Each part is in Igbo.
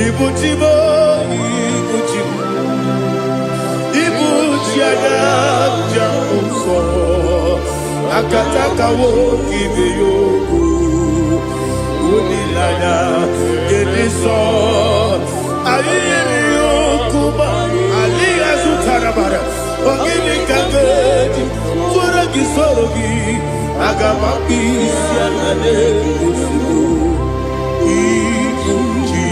Ibu chi m, ibu chi m, ibu chi anya ji ahụ ụzọ, akataka nwoke ibe ya okwu, olileanya nke ndị nsọ. Anyị nyere ya okwu ma adịghị azụtara mara. Ọ gịnị ka m ga-eji tụọrọ gị, soro gị? Aga m akpụ isi ala n'ozugbo. Ibu chi.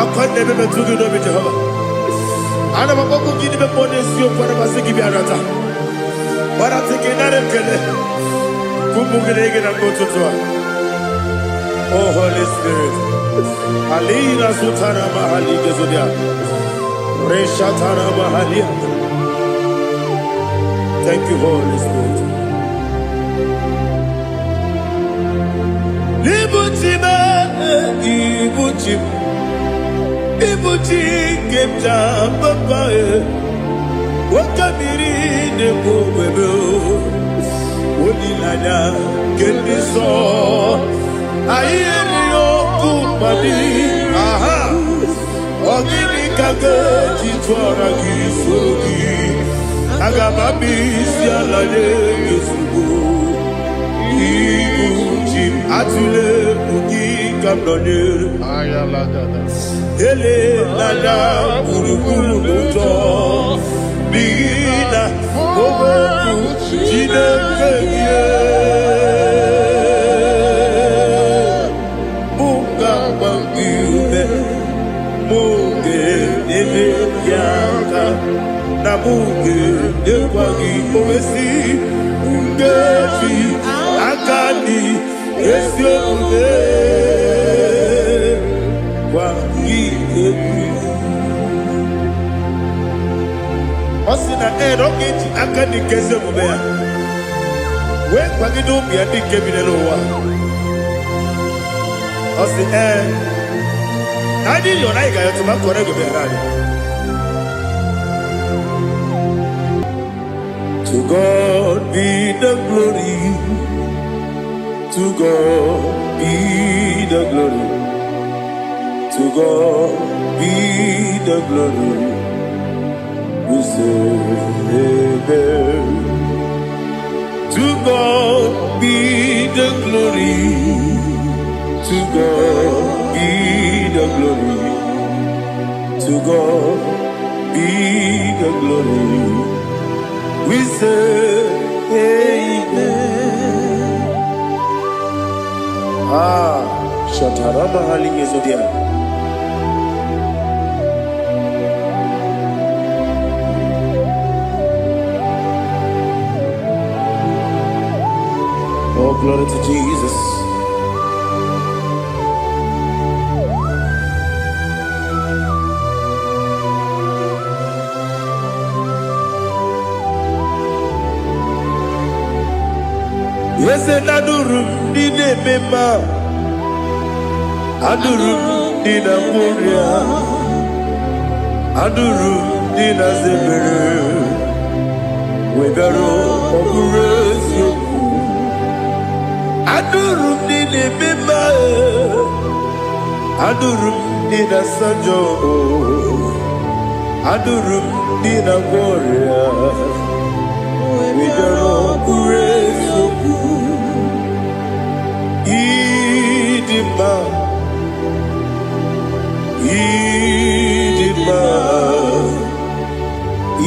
Akwa na-ebe metụ gị n'obi, Jehova. Ana m akpọkwu gị n'ime mmụọ n'eziokwu. Ana m asị gị bịa nata gbarata gị, nara ekele ka ụmụ gị na-ege na mgbe ụtụtụ a. Oh, Holy Spirit. Alina sutara mahali gezodia. Reshatara mahalia. Thank you, Holy Spirit. Ibuchi m, ibuchi m, ibuchi nke m ji papa e. Nwoke mmiri na-ekwu ogbebe o. Olileanya nke ndị nsọ. Anyị erighị ọkụ mmadụ. Aha. Ọ gịnị ka m ga-eji tụọra gị, soro gị? Aga m abịa isi ala nye gị ozugbo. Ibu chi m, atụla egwu, gị ka m nọnyere. Elela gburugburu n'ụjọ, n'ihi na okwu Chineke gị mụ ga-agba gị ume, mụ ga-enyere gị aka, na mụ ga-enyekwa gị owesi nkeji aka dị ezi omume gwa gị egwu. Ọ sị na ee, na ọ ga-eji aka dị nke ezi omume ya wee kwagide ụmụ ya ndị nke bi n'ụwa. Ọ sị ee, na anyị yọrọ, anyị ga-ayọtụ ma kọrọ ego bịara anyị. To God be the glory. To God be the glory. To God be the glory. We say amen. To God be the glory. To God be the glory. To God be the glory. We say amen. Ah, Shatarama Hali Yezodia. Oh, glory to Jesus. Eze na anụrụ m ndị na-eme mma, anụrụ m ndị na-agwọ ọrịa, anụrụ m ndị na-aza ebere, wee bịaruo, ọ bụrụ eziokwu. Anụrụ m ndị na-eme mma, anụrụ m ndị na-asa njọ, anụrụ m ndị na-agwọ ọrịa, wee bịaruo, ọ bụrụ eziokwu. Ịdị mma, ịdị mma,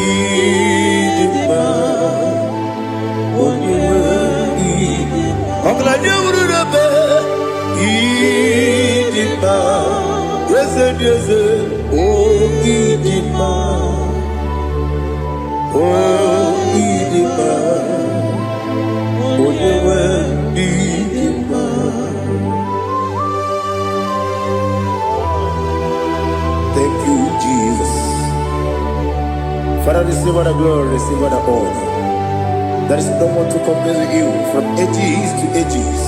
ịdị mma, onye nwe ọgaranya wuru n'ebe. Ịdị mma, eze dị eze o, ịdị mma o, ịdị mma, onye nwe, ịdị mma. Thank you, Jesus. Father, receive all the glory, receive all the honor. There is no one to compare with you from ages to ages.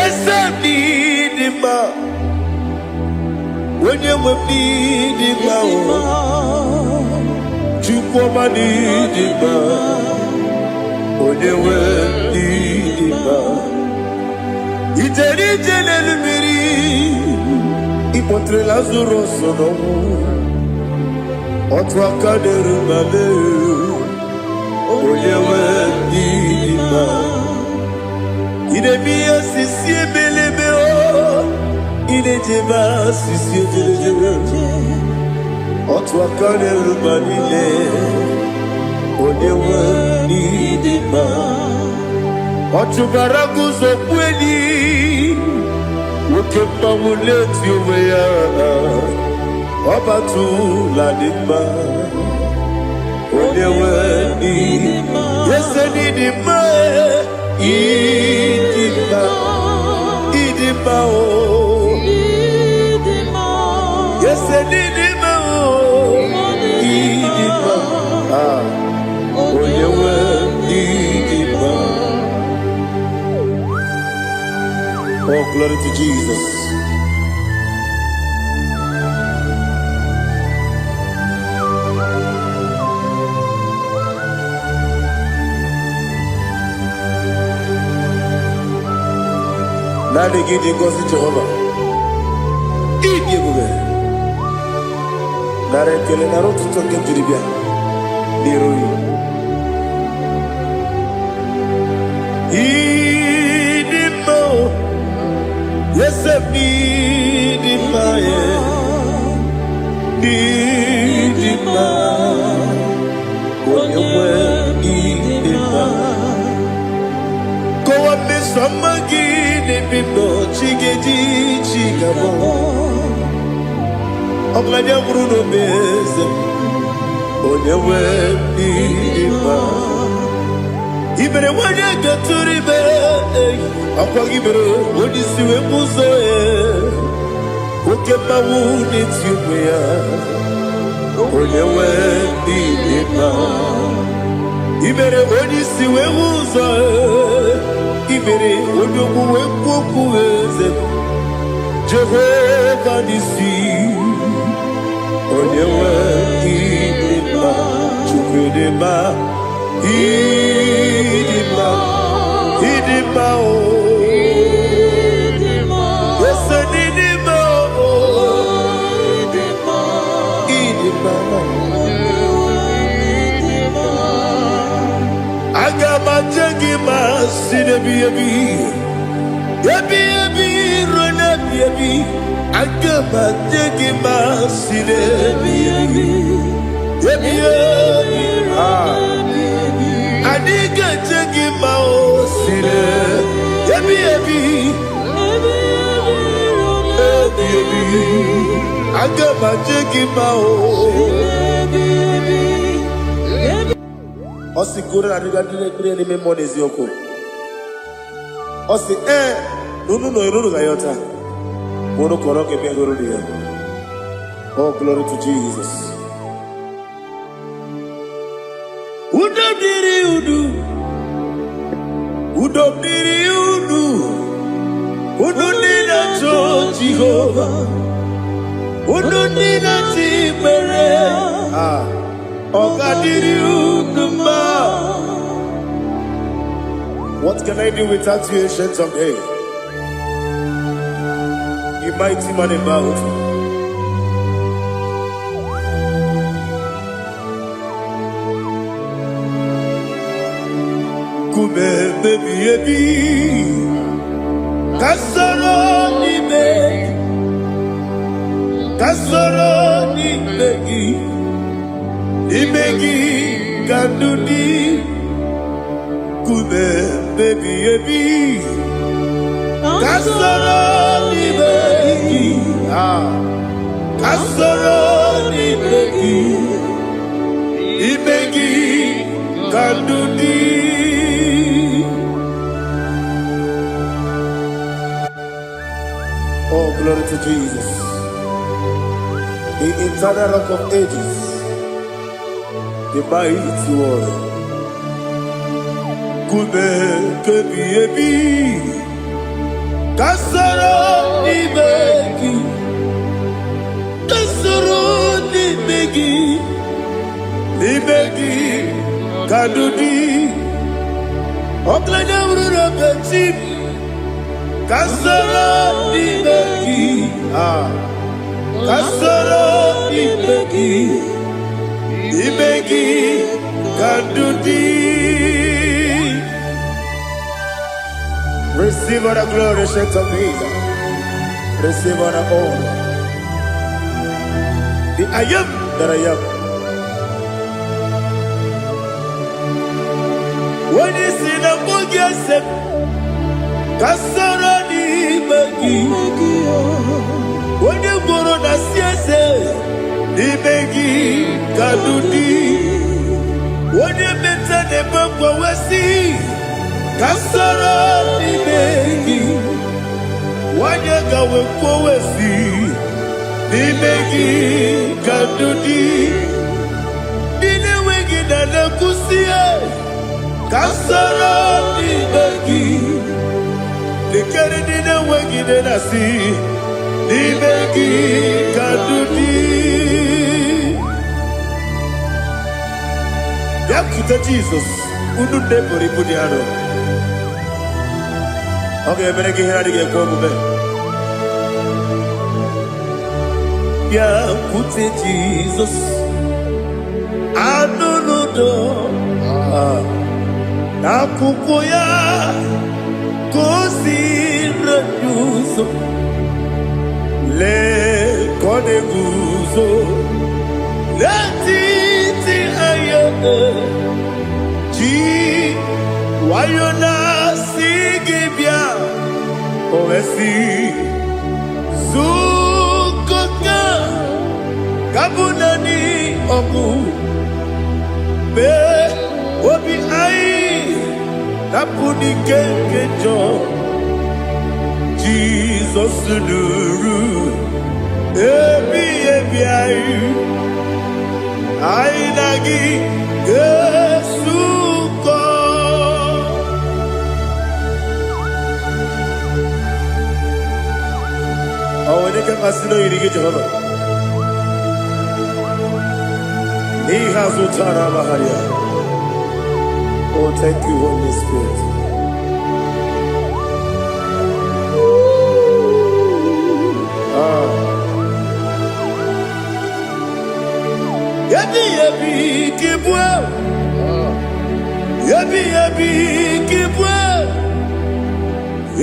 Eze m, ịdị mma, onye nwe m, ịdị mma o, Chukwu ọma, n'ịdị mma, onye nwe. mma. Ijere ije n'elu mmiri, ịkpọtere Lazarus n'ọnwụ. Otu aka na-eru mba lee, onye nwe ndị dị mma. Ị na-eme ihe sisi ebelebe o, ị na-ejebe asịsị ejerejere. Otu aka na-eru mba niile, onye nwe ndị dị mma. Ọ chụbara guzo kweli, nwoke mmanwụ na-eti onwe ya. Ọbatụla dị mma, onye nwe ndị ese dị mma, ịdị mma, ịdị mma o. Ese dị mma o, ịdị mma. Ah, onye nwe ndị dị mma. Oh, glory to Jesus. Naanị gị dị ngọzi Jehova. Ịdị ebube. Nara ekele, nara otuto nke m jiri bịa n'iru gị. Ịdị mma o, ese m n'ịdị mma ya, n'ịdị mma, onye nwe ịdị mma. Kọwa mmeso ọma gị n'ebe m nọ, chi ga-eji chi ga-abọ. Ọgaranya nwụrụ n'obe eze m, onye nwe ịdị mma. I mere nwanyị ga-etụrụ ime, ọkwa gị mere onye isi wee bụ ụzọ ya. Oke mmanwụ na-eti onwe ya, onye nwe ịdị mma. I mere onye isi wee hụ ụzọ, i mere onye ogbu wee kwuo okwu eze m. Jehova n'isi, onye nwe ịdị mma. Chukwu dị mma, ịdị mma, ịdị mma o. Ese n'ịdị mma o, ịdị mma. Aga m aje gị ma si n'ebi ebi, ebi ebi ruo n'ebi ebi. Aga m aje gị ma si n'ebi ebi, ebi ebi. Ah. Anyị ga-eje gị ma o si n'ebi ebi, ebi ebi. Aga m aje gị ma o. Ọ sị ka unu na-adịga ndị na-ekpere n'ime mmụọ na eziokwu. Ọ sị ee na unu nọ unu ga-ayọta ma unu kọrọ ka ebe hụrụ ya. Oh, glory to Jesus. Udo dịrị unu, udo dịrị unu, unu ndị na-achọ Jehova, unu ndị na-eti ikpere. Ah, ọ ga-adịrị unu mma. What can I do without you, Ancient of Days? You mighty man in battle. Nkume ebi ebi, ka soro n'ime, ka soro n'ime gị, n'ime gị ka ndụ dị. Nkume ebi ebi, ka soro n'ime gị, ah, ka soro n'ime gị, n'ime gị ka ndụ dị. Oh, glory to Jesus. The eternal Rock of Ages, the mighty one. Nkume kebi ebi, ka soro n'ime gị, ka soro n'ime gị, n'ime gị ka ndụ dị. Ọgaranya ruru ebe chi m, ka m soro n'ime gị. Ah, ka m soro n'ime gị, n'ime gị ka ndụ dị. Receive all the glory, Saint of Peace. Receive all the honor. The I am that I am. Onye si na mbụ gị ese m, ka soro n'ime gị. Onye gwụrụ na si eze, n'ime gị ka ndụ dị. Onye meta na-eme mgbanwe si, ka soro n'ime gị. Nwanyị gawe kwowe si, n'ime gị ka ndụ dị. Ndị na-enweghị na na-ekwusi ka soro n'ime gị. Lekere ndị na-enweghị nne na si, n'ime gị ka ndụ dị. Bịakwute Jizọs, unu nne buru ibu dị arọ. Ọ ga-emere gị ihe adịghị ekwe omume. Bịakwute Jizọs, anụ n'udo n'akwụkwọ ya ka o si ndị ụzọ. Lee ka ọ na-eguzo n'etiti anya, ji nwayọ na-asị gị bịa. O wee sị, zukọta ka bụ naanị ọgụ mee obi anyị dapụ n'ike nke njọ. Jizọs nụrụ ebi ebi anyị, anyị na gị ga-esukọ. Ọ nwere ike mmasị na oyiri gị, Jehova, n'ihe azụ tara amagharị ya. Oh, thank you, Holy Spirit. Ah. Ebi ebi kibwe, ebi ebi kibwe,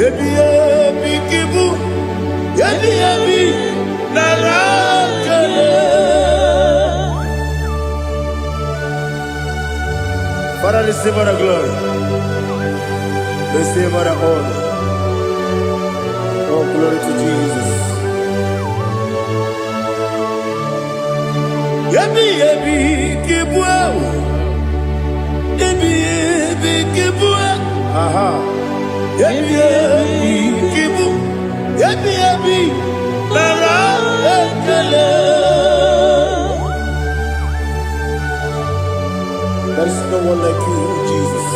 ebi ebi kibu, ebi ebi nara kele. Father, receive all the glory. Receive all the honor. Oh, glory to Jesus. Ebi ebi kibwe, ebi ebi kibwe. Aha. Ebi ebi kibu, ebi ebi nara ekele. There is no one like you, Jesus.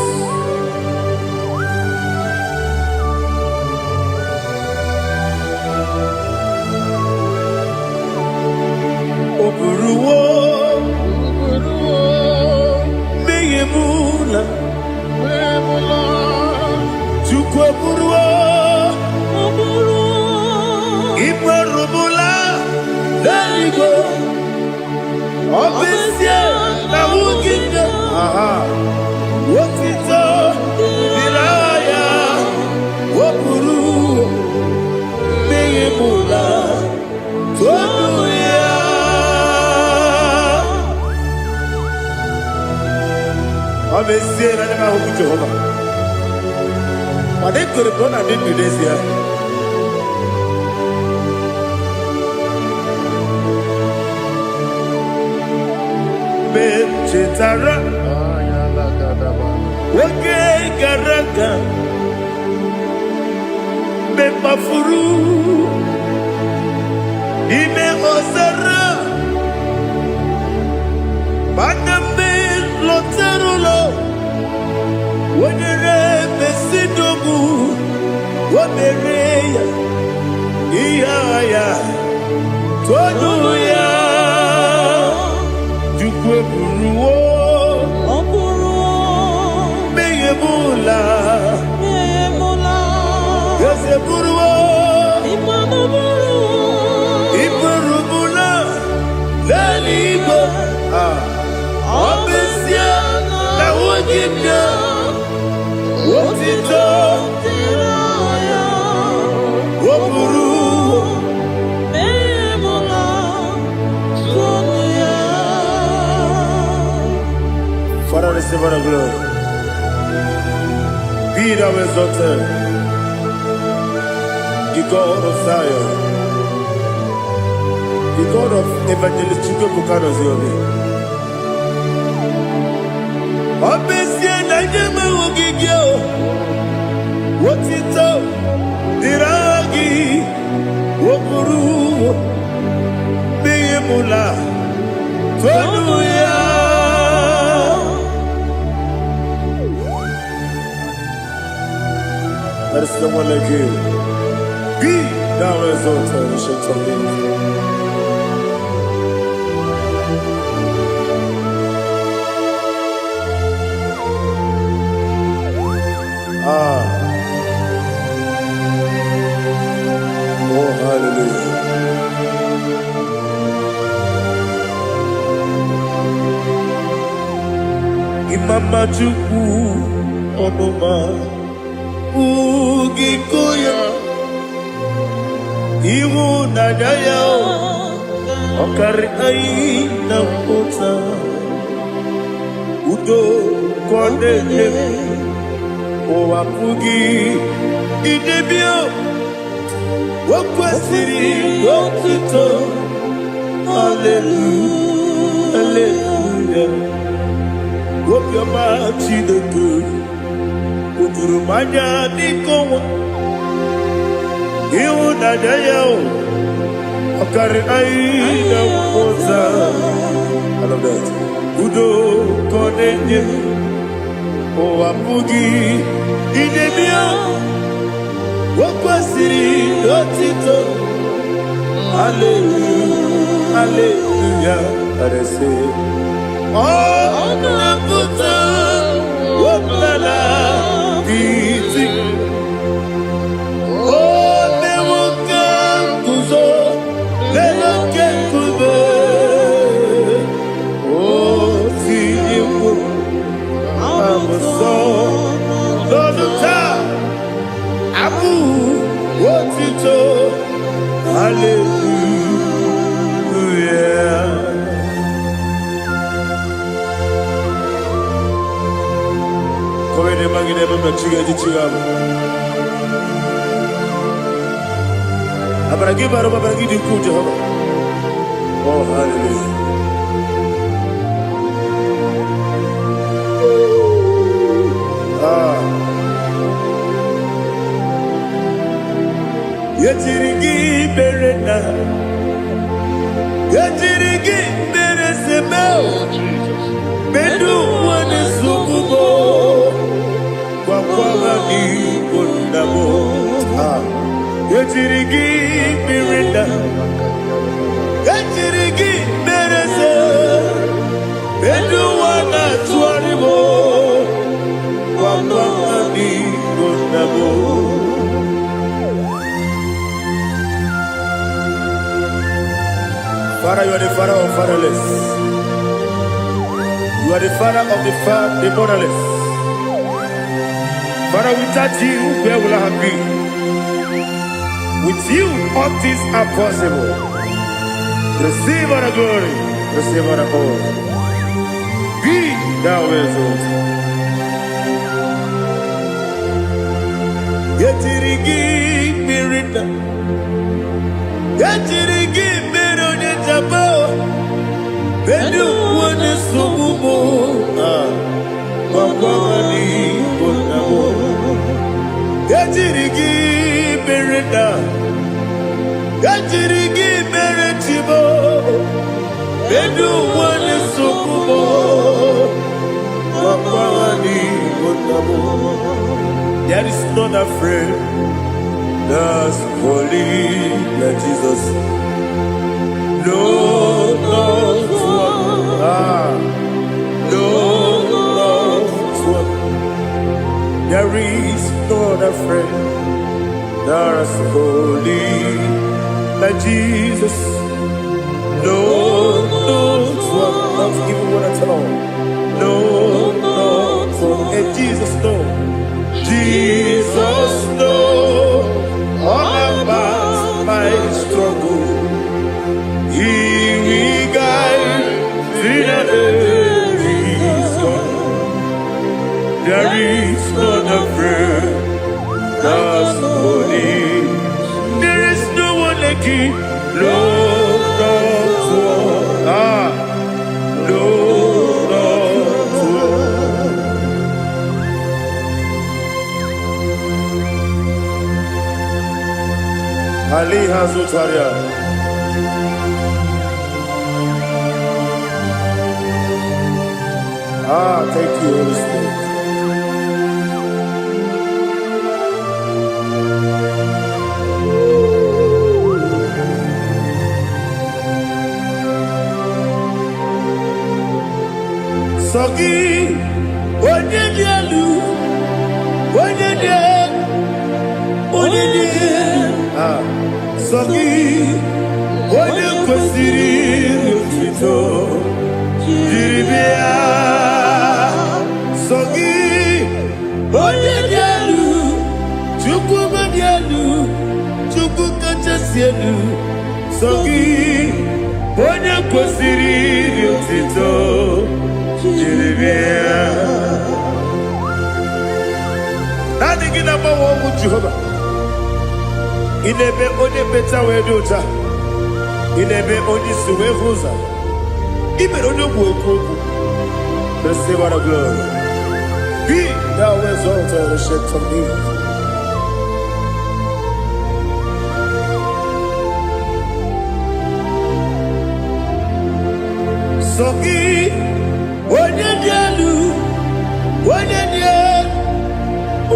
O buruwo mmehie m ụla, Chukwu eburuwo imerụmụla n'eluigwe. Ọ bụ ezie na nwunye nne, aha, otito dịrị aha ya. O buru mmehie m ụla, tonu ya. Ọ bụ ezie na anya m ahụghị Jehova, mana ekwere m na ọ na-adị ndụ n'ezie. Mgbe m chetara oge gara aga, mgbe m kpafuru n'ime ọzara, mana mgbe m lọtara ụlọ, o nyere mesidogbu, o mere ya ihe agha ya, tonu ya. Chukwu eburuwo mmehie m ụla. Receive all the glory. Be thou exalted, the God of Zion, the God of Evangelist Chukwuebuka Ziobi. Ọ bụ ezie na ndị enweghị gị o, otito dịrị aha gị, o buru n'ihi mụla tonu ya. There is no one like you. Be thou exalted, Ancient of Days. Ah, oh, hallelujah. Imama Chukwu ọnụma ugiko ya, ịhụnanya ya ọkarị anyị na mpụta, udo ka ọ na-enye m, ụwa pụghị idebe. O kwesịrị otuto. Hallelujah, hallelujah. Obiọma Chineke o juru m anya n'ike ọnwa, ịhụnanya ya o ọkarị anyị na mmụta. I love that. Udo ka ọ na-enye, ụwa pụghị idebe. O kwesịrị otito. Hallelujah, hallelujah. Arese ọ na-apụta ọbụla iti o mewo ka nguzo n'elu oke nkume, o tinyewo abụsọ n'ọnụ taa abụ otito. Hallelujah. Kowene magine mama chiga chiga. Amara gị bara ụba, amara gị dị ukwuu, Jehova. Oh, hallelujah. Ah. Ejiri gị mere na ejiri gị mere seme. Oh, Jesus. Medu ụwa na-esogbu m, gwakwa ha n'igbo nna m. Ah. Ejiri gị mere na ejiri gị mere se medu ụwa na-atụgharị m, gwakwa ha n'igbo nna m. Father, you are the father of fatherless. You are the father of the motherless. Father, without you, where will I have been? With you, all things are possible. Receive all the glory. Receive all the honor. Be thou exalted. Ejiri gị mmiri na ejiri gị mmiri onye jaba bedu ụwa na-esogbu m. Ah, gwakwa ha n'igbo nna m. Ejiri gị mere na ejiri gị mere chibo bedu ụwa na-esogbu m, gwakwa ha n'igbo nna m. There is none afraid that's holy like Jesus. No, not one. Ah, no, not one. There is no other friend that's holy like Jesus. No, not one, not even one at all. No, not one. And Jesus, no. Jesus, no. All about my struggle. He will guide till the day is gone. gị n'ụtụtụ. Ah, n'ụtụtụ. Ali Hazutaria. Ah, thank you, Holy Spirit. Sọ gị, onye dị elu, onye dị elu, onye dị elu. Ah, sọ gị, onye kwesịrị otuto jiri bịa. Sọ gị, onye dị elu, Chukwu dị elu, Chukwu kachasị elu. Sọ gị, onye kwesịrị otuto jiri bịa. Naanị gị na-agbanwe ọnwụ Jehova. Ị na-eme onye mmecha wee dị ụcha. Ị na-eme onye isi wee hụ ụzọ. Ị mere onye ogbu okwu okwu. Receive all the glory. Be thou exalted, ancient of days. Sọ gị, onye dị elu, onye dị elu,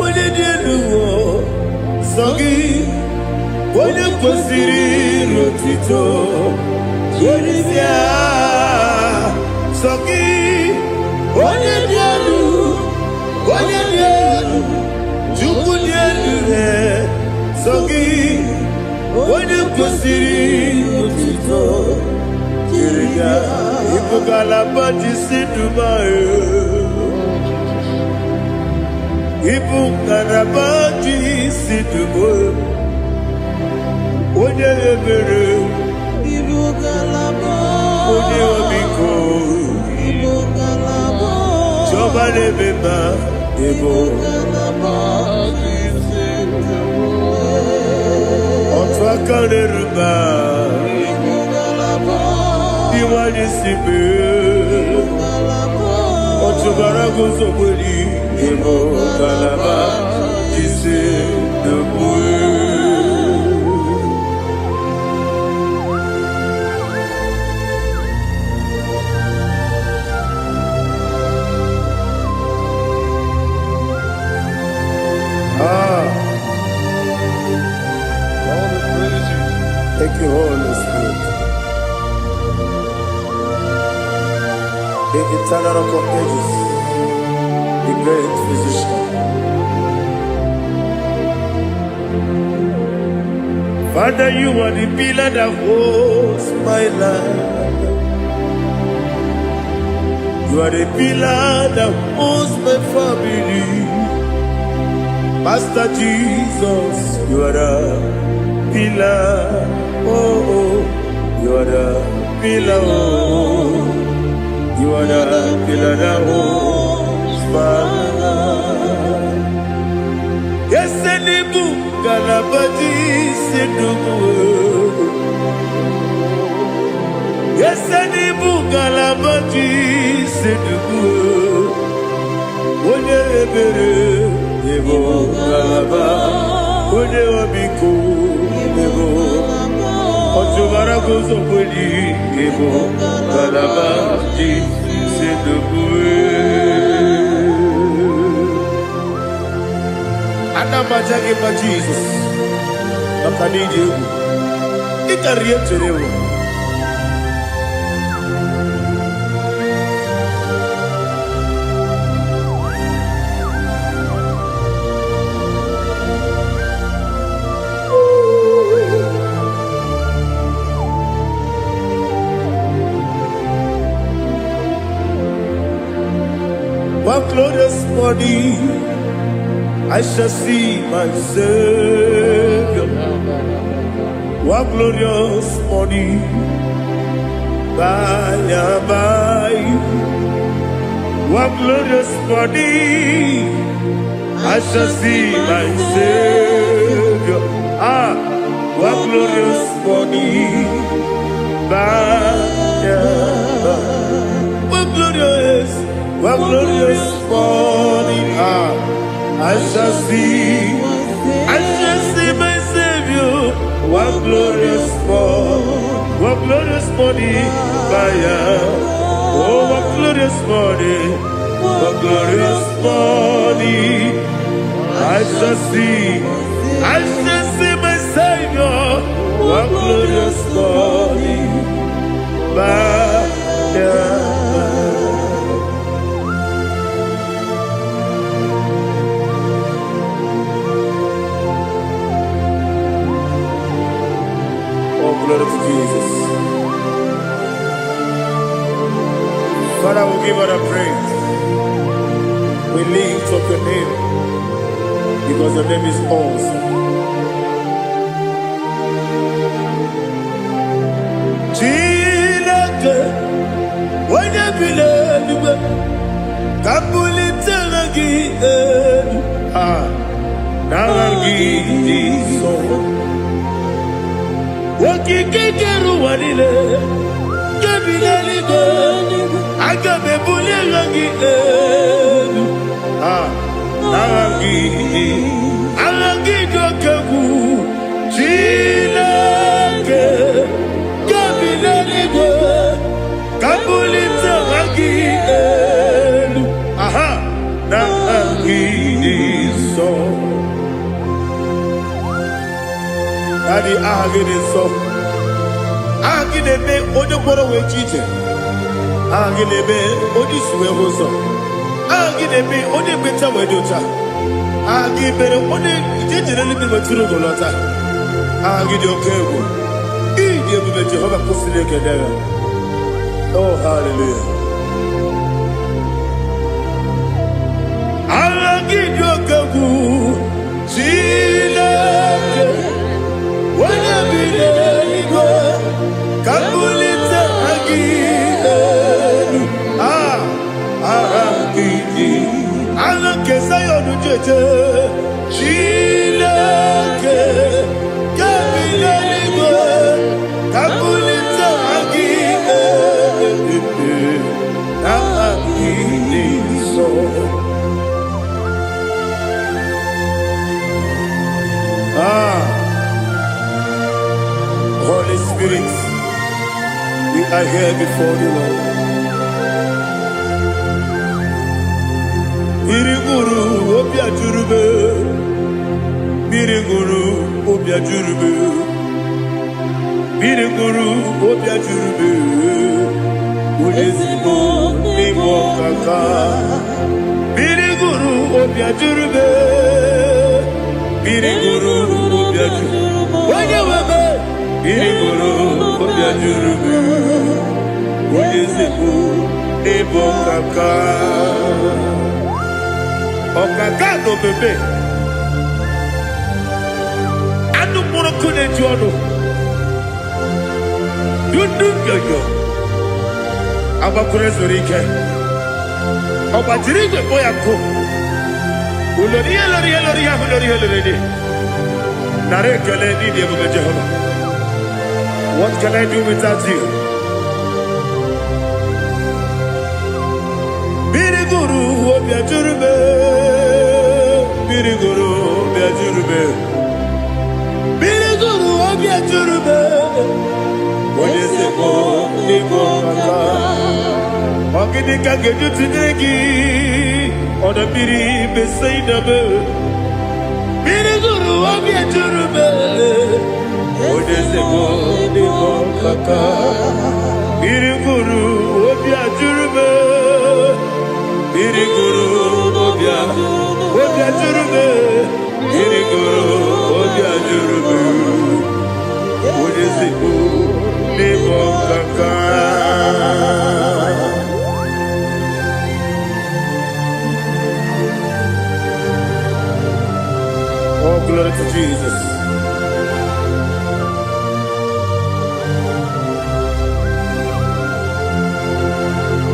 onye dị elu, o. Sọ gị, onye kwesịrị otito, onye bịa. Sọ gị, onye dị elu, onye dị elu, Chukwu dị elu, eh. Sọ gị, onye kwesịrị otito, jiri ya. Ịbụ ngalaba ji si Dubai. Ịbụ ngalaba ji si Dubai. Onye ebere, Ibu ngalaba. Onye ọmịiko, Ibu ngalaba. Chiọma na-eme mma, ịbụ Ngalaba isi otu aka na-eru mba, Ibu ngalaba. Iwanye si mee. Ngalaba. Ọtụbara guzogberi, ịbụ ngalaba ji si Dubai. Ah, All the praise you. Thank you, Holy Spirit. The eternal rock of ages, the great physician. Father, you are the pillar that holds my life. You are the pillar that holds my family. Master Jesus, you are the pillar. Oh, oh, you are the pillar. Oh, you are the pillar that holds my life. Yesenibu galabaji sidubu. Yesenibu galabaji sidubu. Onye ebere ịbụ ngalaba, onye ọmịiko ịbụ ọtụbara guzokweli ịbụ ngalaba ji sidubu. Ana m aja gị mma Jizọs maka na ịdị egwu ị karịrị ihe m chere ewu. One glorious morning I shall see my Savior. One glorious morning, by and by. One glorious morning, I shall see my Savior. Ah, one glorious morning by and by. What glorious, what glorious morning. Ah, I shall see, I shall see my Savior. What glorious morning, what glorious morning by and. Oh, what glorious morning, what glorious morning. I shall see, I shall see my Savior. What glorious morning by and by. Oh, glory to Jesus. Father, we give all the praise. We lift up your name because your name is awesome. Chineke, onye bi n'eluigwe, ka m bulite aha gị elu. Ah, n'aha gị dị nsọ. Okike kere ụwa niile, nke bi n'eluigwe, aga m ebuli aha gị elu. Ah, n'aha gị dị, aha gị dị oke egwu. Chineke, nke bi n'eluigwe, ka m bulite aha gị elu. Aha, n'aha gị dị nsọ. Daddy, aha gị dị nsọ. Aha gị na-eme onye kwọrọ wee ji ije. Aha gị na-eme onye isi wee hụ ụzọ. Aha gị na-eme onye ekpenta wee dị ụcha. Aha gị mere onye ije jere eluigwe wetụrụ ugo lọta. Aha gị dị oke egwu. Ịdị ebube Jehova kwụsịrị ekele ya. Oh, hallelujah. Aha gị dị oke egwu. Chineke, onye bi n'eluigwe, ka m bulite aha gị elu. Ah, aha gị dị. Aha nke Zayọn jeje. Chineke, nke bi n'eluigwe, ka m bulite aha gị elu. Aha gị dị nsọ. Ah, Holy Spirit, we are here before you, Lord. Mmiri ṅụrụ obi ajụrụ m. Mmiri ṅụrụ obi ajụrụ m. Mmiri ṅụrụ obi ajụrụ m. Onye ezigbo n'ime ọkaka. Mmiri ṅụrụ obi ajụrụ m. Mmiri ṅụrụ obi ajụrụ. Onye nwe m. Mmiri ṅụrụ obi ajụrụ m. Onye ezigbo n'ịbụ ọkaka. Ọkaka na omeme. Anụ mkpụrụ nkụ na-eju ọnụ. Dundu yoyo. Agbakwuru zuru ike. Ọ gbajiri igwe kpọ ya nkụ. Ulori ihe lori ihe lori ihe ahụ lori ihe lori dị. Nara ekele n'ịdị ebube Jehova. What can I do without you? Mmiri gụrụ obi ajụrụ m. Mmiri gụrụ obi ajụrụ m. Mmiri gụrụ obi ajụrụ m. Onye ezigbo n'ịbụ ọkaka. Ọ gịnị ka m ga-eji tụnyere gị? Ọdọ mmiri Besaida m. Mmiri gụrụ obi ajụrụ m. Onye ezigbo n'ịbụ ọkaka. Mmiri gụrụ obi ajụrụ m. Mmiri gụrụ obi ajụrụ m. Mmiri gụrụ obi ajụrụ m. Onye ezigbo n'ịbụ ọkaka. Oh, glory to Jesus.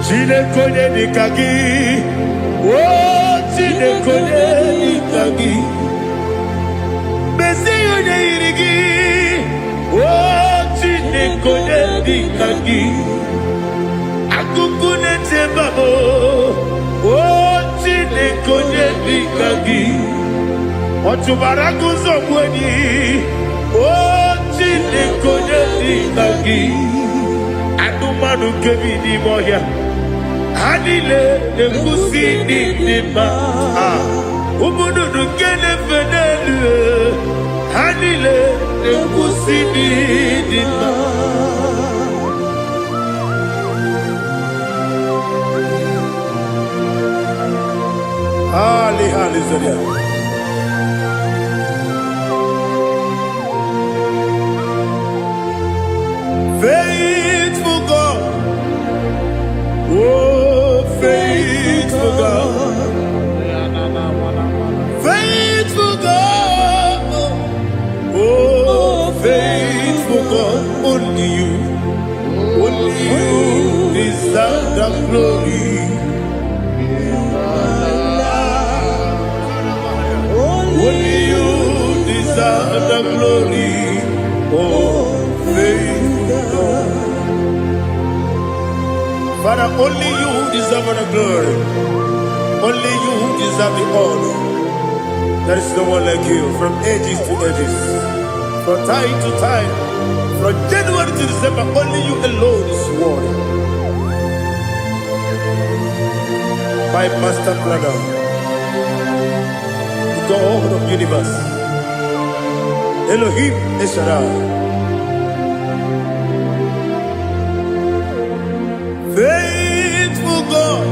Chineke onye dịka gị, o Chineke onye dịka gị, mezie onye yiri gị, o dị ka gị. Akụkụ na-echebe m, o Chineke, onye dị ka gị. Ọ chụbara gụzọ gbu enyi, o Chineke, onye dị ka gị. Anụmanụ nke bi n'ime ọhịa, ha niile na-ekwusi n'ịdị mma. Ah, ụmụ nnụnụ nke na-efe n'elu, ha niile na-ekwusi n'ịdị mma. Ali, hallelujah. Faithful God, oh, faithful God, faithful God, oh, faithful God, only you deserve the glory. Only you deserve the glory. Oh, faithful God. Father, only you deserve the glory. Only you deserve the honor. There is no one like you from ages to ages, from time to time, from January to December. Only you alone is worthy. My master planner, the God of universe, Elohim El Shaddai. Faithful God,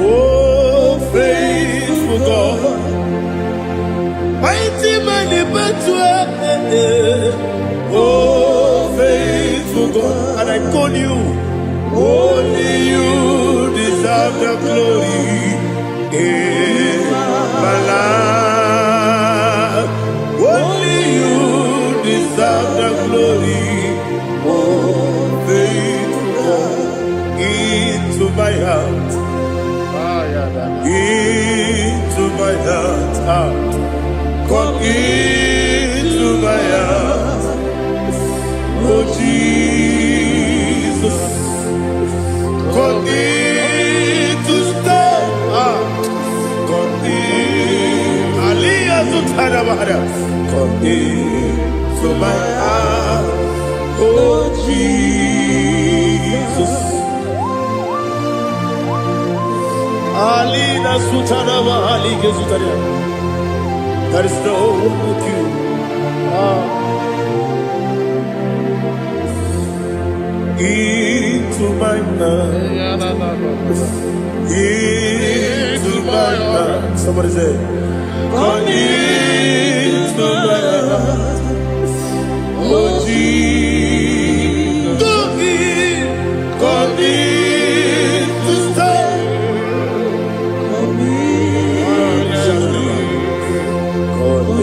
oh, faithful God, mighty man in battle, oh, faithful God, and I call you, only you deserve the glory in my life. Only you deserve the glory, oh, faithful God, into my heart, into my heart, ah. Come into my heart, oh Jesus. Come in to stay. Ah, come in. Aliyah Zutana Bahara. Come into my heart, oh Jesus. Alina Sutana Bahali Gezutana. There is no one like you. Ah. Into my heart. Into my heart. Somebody say, come into my heart. Oh Jesus. Come in. Come in to stay. Come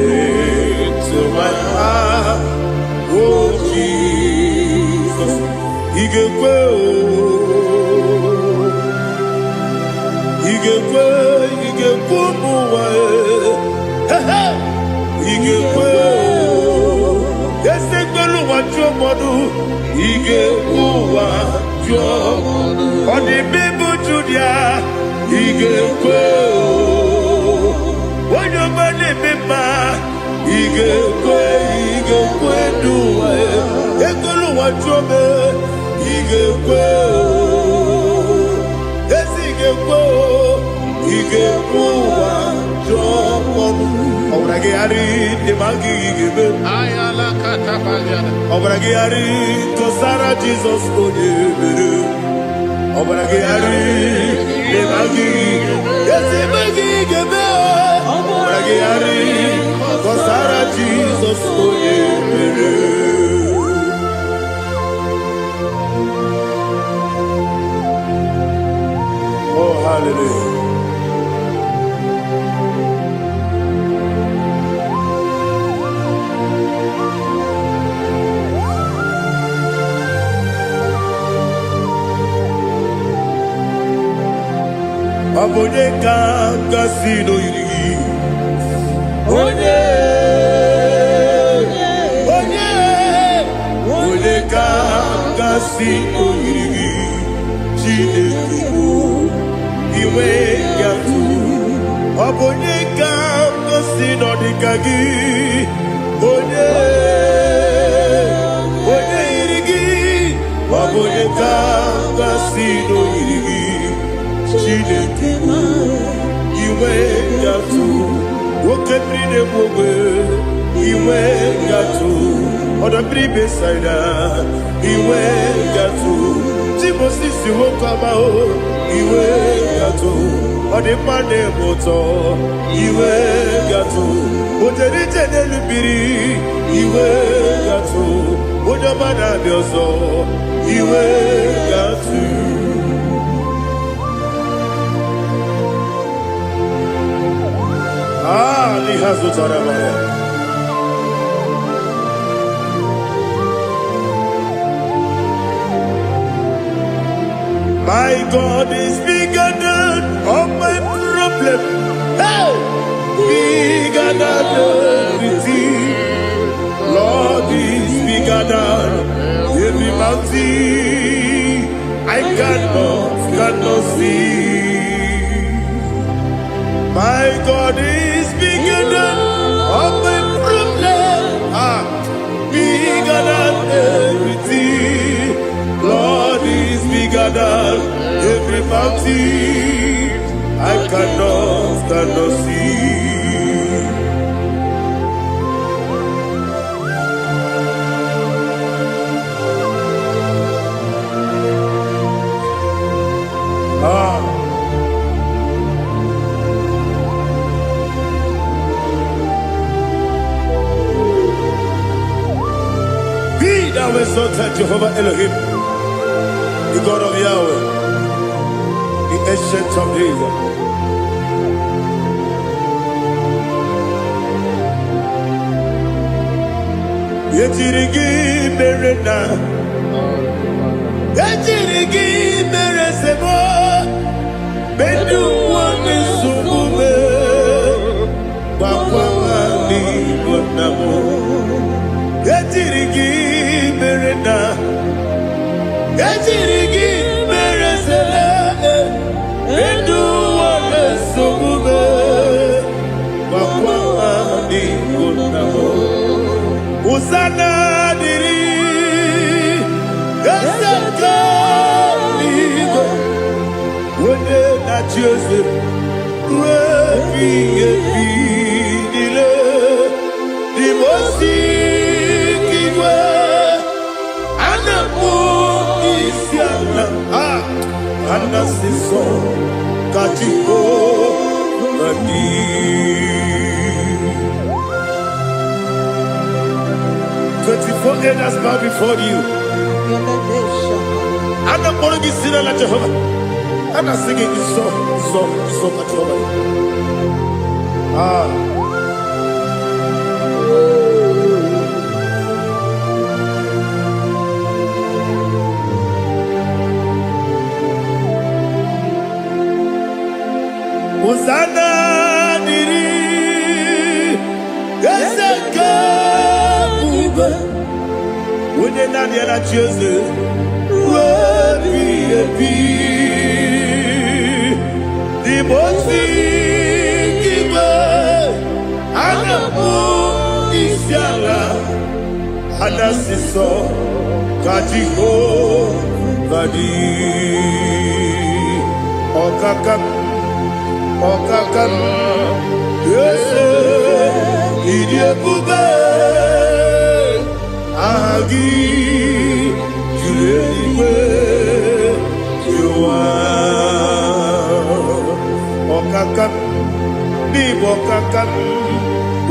into my heart. Oh Jesus. Ị ga-ekwe o. Ị ga-ekwe, ị ga-ekwe ụmụ ụwa e. He, ị ga-ekwe o. Ese kwelu ụwa jụọ mmadụ, ị ga-ekwe ụwa jụọ. Ọ dị mbe Judia, ị ga-ekwe o. Onye ọma na-eme mma, ị ga-ekwe, ị ga-ekwe n'ụwa e. Ekwelu ụwa jụọ m, ị ga-ekwe o. Ezi ị ga-ekwe o, ị ga-ekwe ụwa jụọ ọnụ. Ọbara gị gharị dị ma gị ga-eme. Ọbara gị gharị tụsara Jizọs onye mere. Ọbara gị gharị dị ma gị ezi eme gị ga-eme. Ọbara gị gharị tụsara Jizọs onye mere. Oh, hallelujah. Ọ bụ onye ka gasị n'oyiri gị? Onye, onye, onye ka gasị oyiri gị, Chineke bụ inwe gatụ. Ọ bụ onye ka ngosi nọ dịka gị, onye onye yiri gị? Ọ bụ onye ka ngosi n'oyiri gị, Chineke bụ inwe gatụ. Nwoke mmiri na-egbu ogbe, inwe gatụ. Ọdọ mmiri Besaida, inwe gatụ. Timosisi nwoke ọma o, iwe gatụ. Ọ dị mma na-eme ụtọ, iwe gatụ. O jere ije n'elu mmiri, iwe gatụ. Onye ọma na-abịa ọzọ, iwe gatụ. Ah, n'ihe zụtara m ya. My God is bigger than all my problem. Hey! Bigger than everything. Lord is bigger than every mountain. I cannot see. My God is bigger than all my problem. Ah, bigger than everything. Lord is bigger than every mountain. I cannot see. Ah, be thou exalted, Jehovah Elohim, the God of Yahweh, the ancient of days. Ejiri gị mere na ejiri gị mere sebo medu ụwa na-esogbu m, gbakwa ha n'igbo nna m. Ejiri gị mere na ejiri gị mere sebe medu ụwa na-esogbu m, gbakwa ha n'igbo nna m. Hosanna dịrị eze nke eluigwe, onye na-achị eze ruo ebighị ebi niile. N'ime ozi nke igwe, a na-akpọ isi ala, a a na-asị nsọ ka Jehova dị. 24 elders bow before you. A na-akpọrọ gị si n'ala Jehova. A na-asị gị nsọ, nsọ, nsọ ka Jehova dị. Ah. Hosanna dịrị eze nke ebube, onye naanị ya na-achị eze ruo ebighị ebi. N'ime ozi nke igwe, a na-akpọ isi ala, a na-asị nsọ ka Jehova dị. Ọkaka m, ọkaka m, eze, ịdị ebube, aha gị juru eluigwe jụwa. Ọkaka m, n'ịbụ ọkaka m,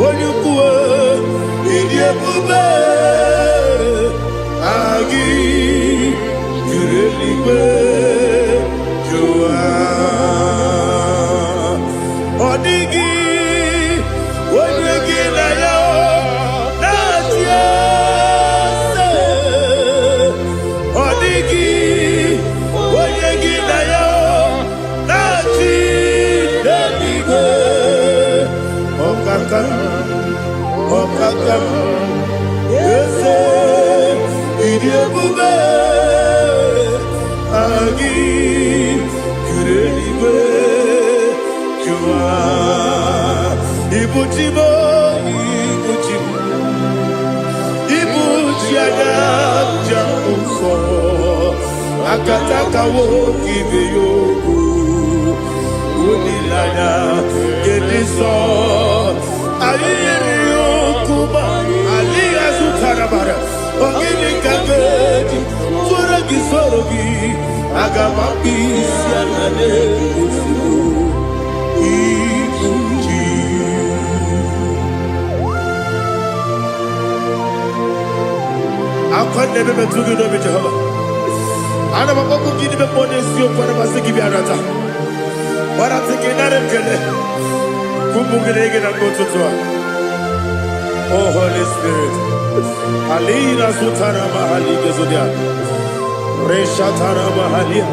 onye ukwu, ịdị ebube, aha gị juru eluigwe jụwa. Ọ dịghị onye gị na ya na-achị eze. Ọ dịghị onye gị na ya na-achị n'eluigwe. Ọkaka m, ọkaka m, eze, ịdị ebube. Ibu chi m, ibu chi m, ibu chi anya ji ahụ ụzọ. Akataka nwoke ibe ya okwu. Olileanya nke ndị nsọ. Anyị yiri okwu ma adịghị azụtara mara. Ọ gịnị ka ga-eji tụọrọ gị soro gị? Aga m akpụ isi ala n'ezigbo ibu chi. Akwa na-ebe metụ gị n'obi Jehova. Ana m akpọkwu gị n'ime mmụọ n'eziokwu, ana m asị gị bịa nata. Gbarata gị nara ekele. Kwụpụ gị na gị na mgbe ụtụtụ a. Oh Holy Spirit. Alina sutara mahali gezodia. Reshatara mahalia.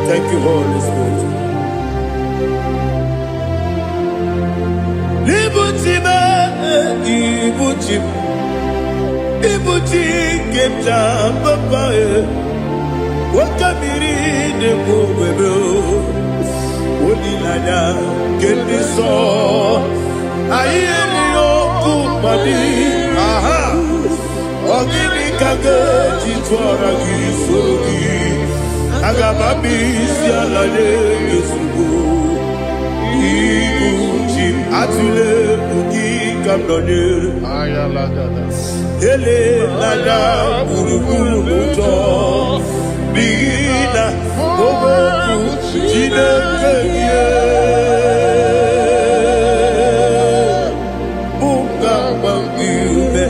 Thank you, Holy Spirit. Ibu chi m, ibu chi m, ibu chi nke m ji papa e. Oke mmiri na-ekwu ogbebe o. Olileanya nke ndị nsọ. Anyị erighị okwu mmadụ. Aha. Ọ gịnị ka ga-eji tụọrọ gị soro gị? Aga m abịa isi ala nye gị ozugbo. Ibu chi m, atụla egwu, gị ka m nọnyere. Elela gburugburu n'ụjọ, n'ihi na okwu Chineke gị mụ ga-agba gị ume,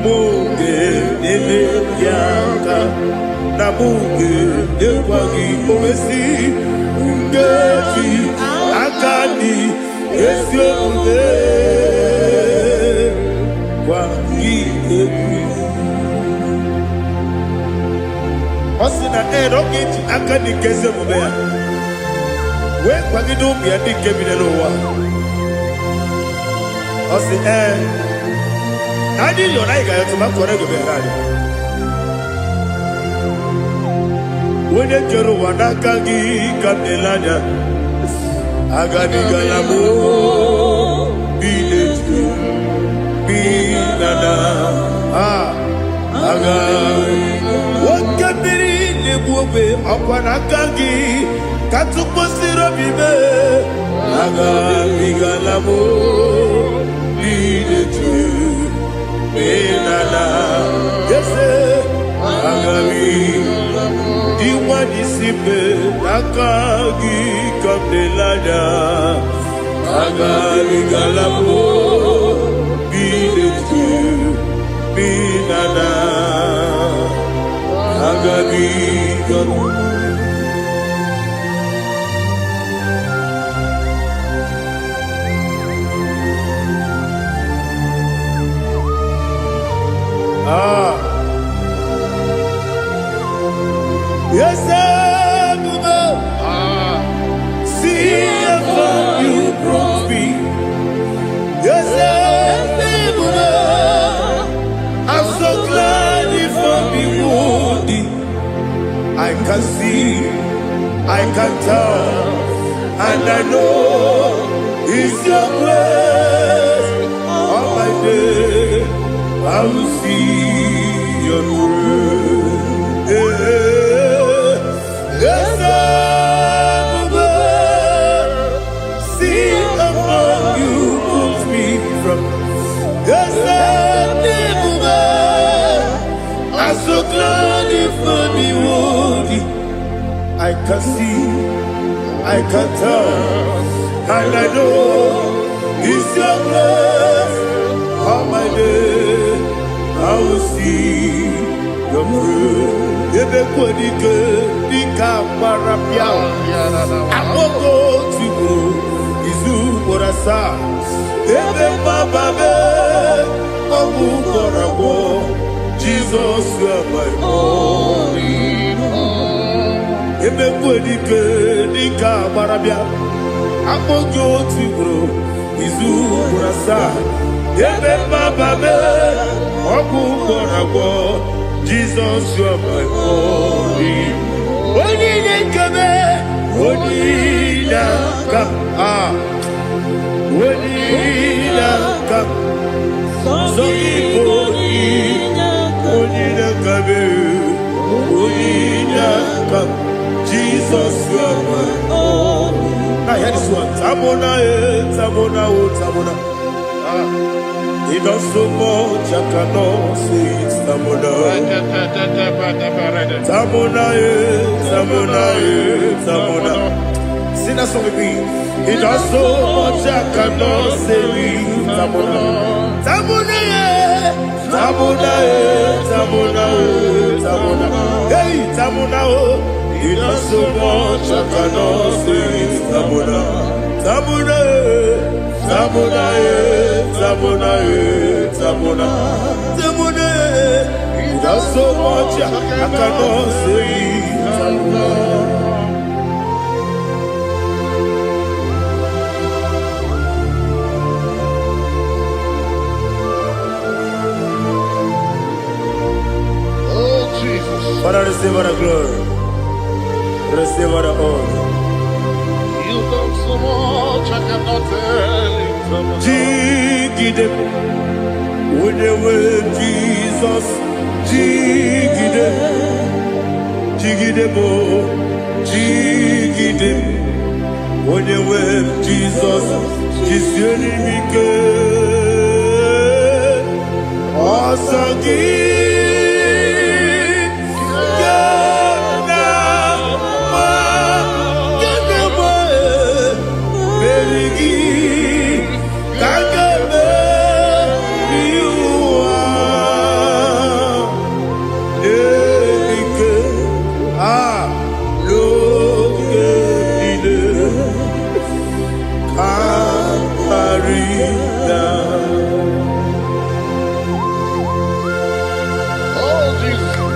mụ ga-enyere gị aka, na mụ ga-enyekwa gị omesi nkeji aka dị ezi omume gwa gị egwu. Ọ sị na ee, na ọ ga-eji aka dị nke ezi omume ya wee kwagide ụmụ ya ndị nke bi n'ụwa. Ọ sị ee, na anyị yọrọ, anyị ga-ayọtụ ma kọrọ ego bịara anyị. Onye kere ụwa, n'aka gị ka m na-ele anya. Agabigala m bi n'eju bi na na a aga. Oke mmiri na-egbu ogbe, ọkwa n'aka gị ka tụkwasịrị obi mee. Agabigala m bi n'eju bi na na ese agabi dị nwanyị si mbe, n'aka gị ka m na-ele anya. Agabigala m bi n'eju bi na na agabigala. Ah. Yes, ebube, see how far you brought me. Yes, ebube, I'm so glad you found me worthy. I can see, I can tell, and I know it's your grace. All my day, I will see your grace. Yes, ebube, see how far you pulled me from. Yes, ebube, I'm so glad you found me worthy. I can see, I can tell, and I know it's your grace. All my day, I will see your grace. Ebe kwadike dịka gbara bịa akpọgo otu ugboro izu ugboro asaa, ebe mgbaba mee ọgwụ gwọrọ agwọ. Jizọs, you are my all. Emekwu dike dịka agbara bịa akpọ gị otu ugboro izu ugboro asaa, ebe mgbaba mee ọgwụ gwọrọ agwọ. Jizọs, you are my all. Onye na-ekebe, onye na-aka a. Onye inyeaka m, sọ gị bụ onye inyeaka m, onye inyeaka m. Jesus, you are my. Now hear this one. Tamona, eh, Tamona, oh, Tamona. He does so much I cannot say it. Tamona. Tamona, eh, Tamona, eh, Tamona. Sing that song with me. He does so much I cannot say it. Tamona. Tamona, eh, Tamona, eh, Tamona, oh, Tamona. Hey, Tamona, oh. He does so much I cannot say it. Tamona. Tamona, eh, Tamona, eh, Tamona, eh, Tamona. Tamona, eh. He does so much I cannot say it. Tamona. Oh, Jesus. Father, receive all the glory. Receive all the honor. You've done so much, I cannot tell it. Jigide, onye Jesus, jigide, jigide mo, jigide, onye nwe Jesus, jisie m ike, ọsọ gị ga na-agba, ga na-agba, meri gị ka a ga-emeri ụwa. Ike a n'oge niile ka karịa. Oh, Jesus.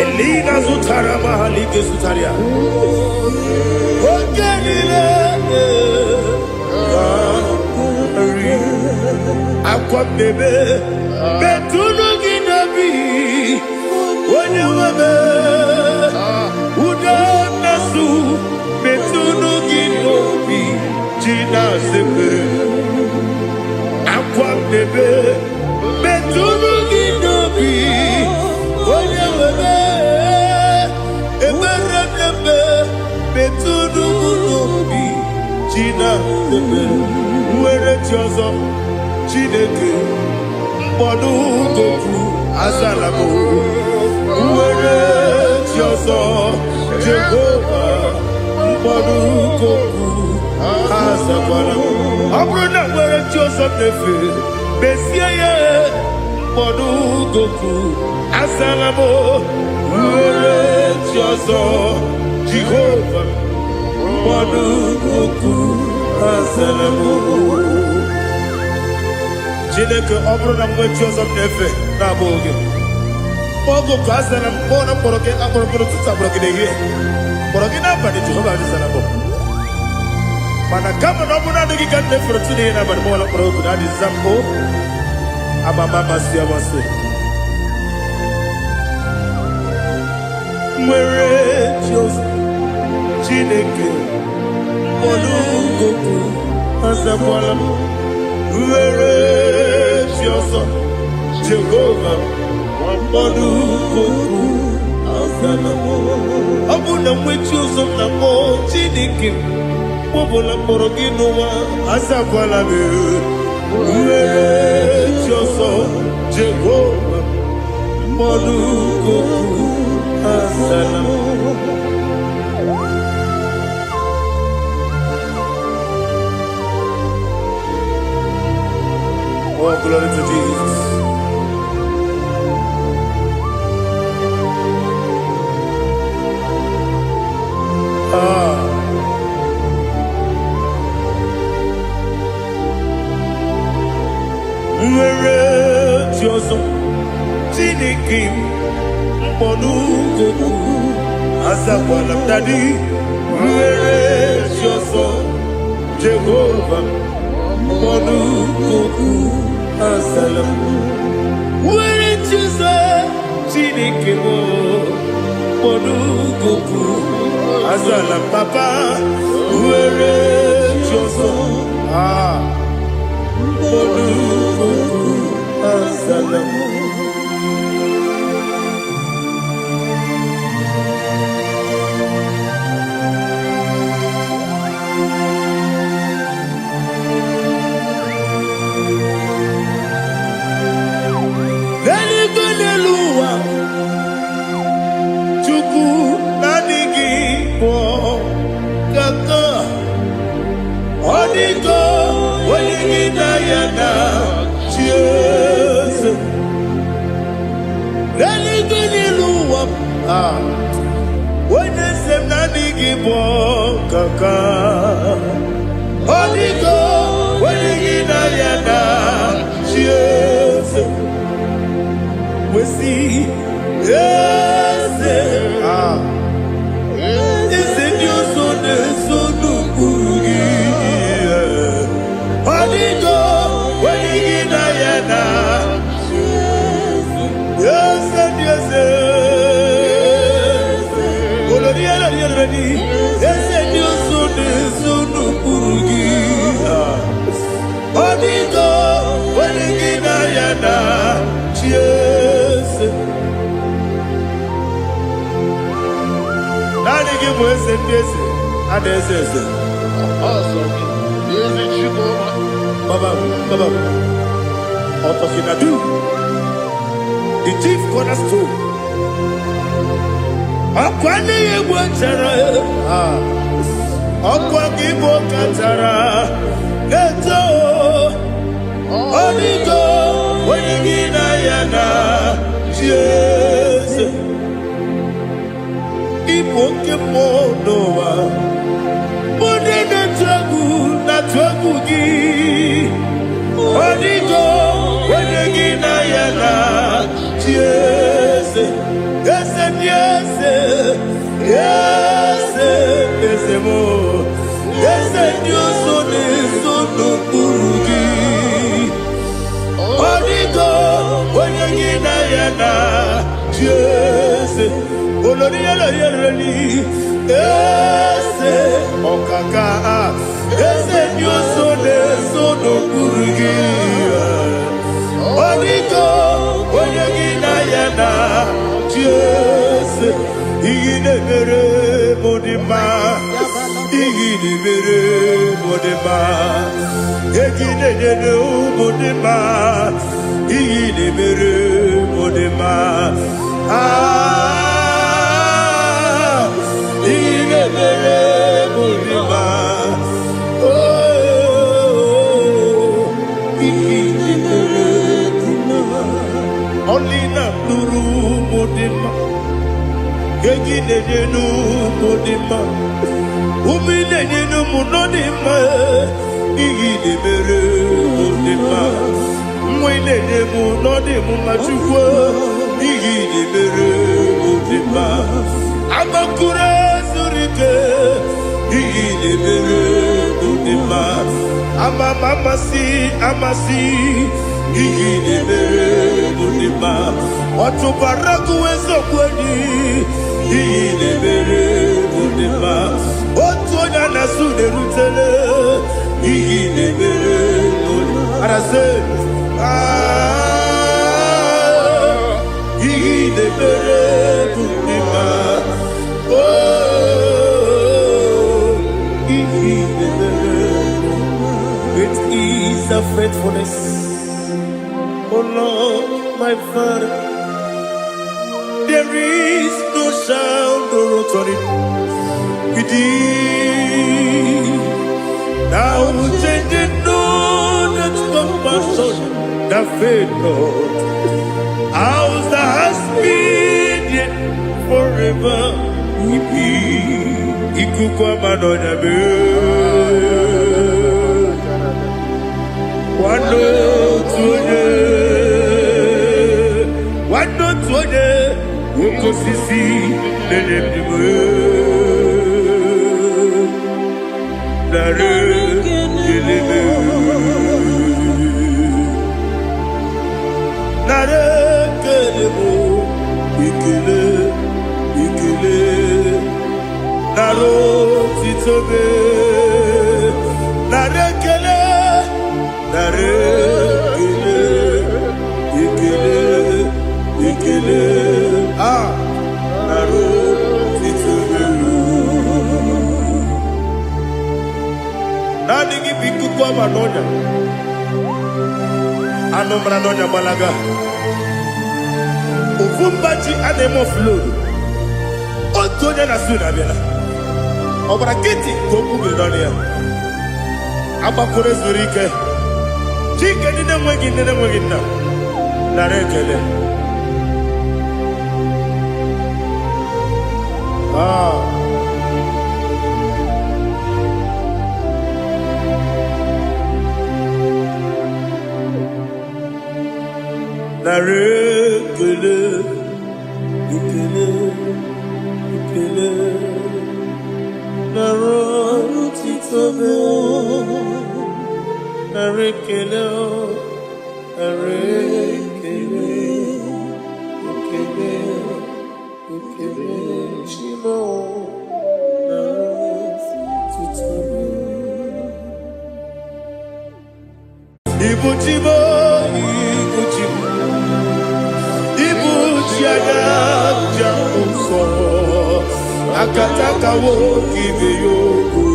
Elina zutara mahalike zutaria. Oge niile karị. Akwa mmebe metụnụ gị n'obi onye nwebe udo na-asụ metụnụ gị n'obi ji na-asepere akwa mmebe metụnụ gị n'obi onye nwebe ekpere mmemme metụnụ m n'obi ji na-asepere nwere chi ọzọ Chineke mkpọdụ goku azala m nwere chi ọzọ Jehova mkpọdụ goku azakwala m. Ọ bụrụ na nwere chi ọzọ m na-efe mezie ya mkpọdụ goku azala m nwere chi ọzọ Jehova mkpọdụ goku azala m. Chineke, ọ bụrụ na m nwee chi ọzọ m na-efe na-abụghị gị, oge oku azara m kpọọ na mkpọrọ gị akpọrọ gị n'ụtụtụ, akpọrọ gị n'ehihie, kpọrọ gị n'abalị, Jehova azara m. Mana kama na ọ bụrụ na adịghị ka m na-efere otu n'ihe n'abalị mọla mkpọrọ oku na adịza m o amama amasị amasị nwere chi ọzọ Chineke mkpọrọ goku azakwala m nwere chi ọzọ Jehova mkpọrọ goku azala m. Ọ bụ na nwe chi ọzọ m na-akpọ Chineke mgbe ọbụla mkpọrọ gị n'ụwa azakwala m nwere chi ọzọ Jehova mkpọrọ goku azala m. Oh, glory to Jesus. Ah. Nwere chi ọzọ Chineke m mkpọrọ goku azakwala m. Daddy, nwere chi ọzọ Jehova mkpọrọ goku azala m. Were Jizọ Chineke m, kpọrọ azala m, papa. Were Jizọ, ah, kpọrọ azala m. N'eluigwe, n'elu ụwa, Chukwu, naanị gị bụ kaka. Ọ dịgo onye gị na ya na chi eze. N'eluigwe, n'elu ụwa, ah, onye eze m, naanị gị bụ kaka. Ọ dịgo onye gị na ya na chi eze. Wesi eze, ah, eze ndị ọzọ na-eso n'ụkpụrụ gị. Ọ dịgo onye gị na ya na eze ndị eze. Olori elori elori, eze ndị ọzọ na-eso n'ụkpụrụ gị. Ọ dịgo onye gị na ya na chi eze. Naanị gị bụ eze ndị eze, a na-eze eze. Eze Chukwu. Baba, Baba, Otokinadu, the chief cornerstone. Ọkwa n'ihi egwu chara, ah, ọkwa gị bụ kachara na-eto. Ọdịgo onye gị na ya na chi eze. Ịbụ oke mmụọ n'ụwa. Ndị na-atụ egwu na-atụ egwu gị. Ọdịgo onye gị na ya na chi eze. Eze ndị eze, eze, eze m, eze ndị ọzọ na-eso n'okpuru gị. Ọdịgo onye gị na ya na chi eze. Olori elori elori, eze ọkaka, eze ndị ọzọ na-eso n'okpuru gị. Ọdịgo onye gị na ya na chi eze. Ihe na-emere m dị mma, ihe na-emere m dị mma, egi na-enyere ụmụ dị mma, ihe na-emere m dị mma. Ah, ihe na-emere m dị mma. Oh, ihe na-emere m dị mma. Ọlị na-alụrụ ụmụ dị mma, egi na-enye n'ụmụ dị mma, ụmụ ị na-enye n'ụmụ nọ dị mma. Ihe na-emere mụ dị mma, nwa ị na-enye m nọ dị m mma. Chukwu, ihe na-emere mụ dị mma. Amakuru zuru ike, ihe na-emere mụ dị mma. Ama m amasị amasị, ihe na-emere mụ dị mma. Ọtụbara gụwa eziokwu enyi, ihe na-emere mụ dị mma. Otu onye a na-asụ na-erutele, ihe na-emere mụ dị mma. Arasị, ah, ihe na-emere mụ dị mma. Oh, ihe na-emere mụ. Great is the faithfulness, oh Lord, my Father. There is no sound or authority with thee. Thou changest not that compassion that fail not. As thou hast been yet forever we be. Ikuku ama n'ọnya mee. Nwanne otu onye, nwanne otu onye, oke osisi na-enye ndụ. Narị ekele. Nara ekele m, ekele, ekele. Nara otito m. Nara ekele, nara ekele, ekele, ekele. Ah, nara otito m. Naanị gị bụ ikuku ọma n'ọnya. Anụ mara n'ọnya gbalaga. Ofu mba ji a na-eme offload. Otu onye na su na-abịala. Ọgbara nkịtị ka okwu biri n'ọnụ ya. Agbakwuru zuru ike. Chike ndị na-enweghị nne na-enweghị nna. Nara ekele. Ah. Nara ekele, ekele, ekele. Nara otito m. Nara ekele, nara ekele, ekele, ekele. Chi m o, nara otito m. Ibu chi m, ibu chi m, ibu chi anya ji ụzọ. Akataka nwoke ibe ya okwu.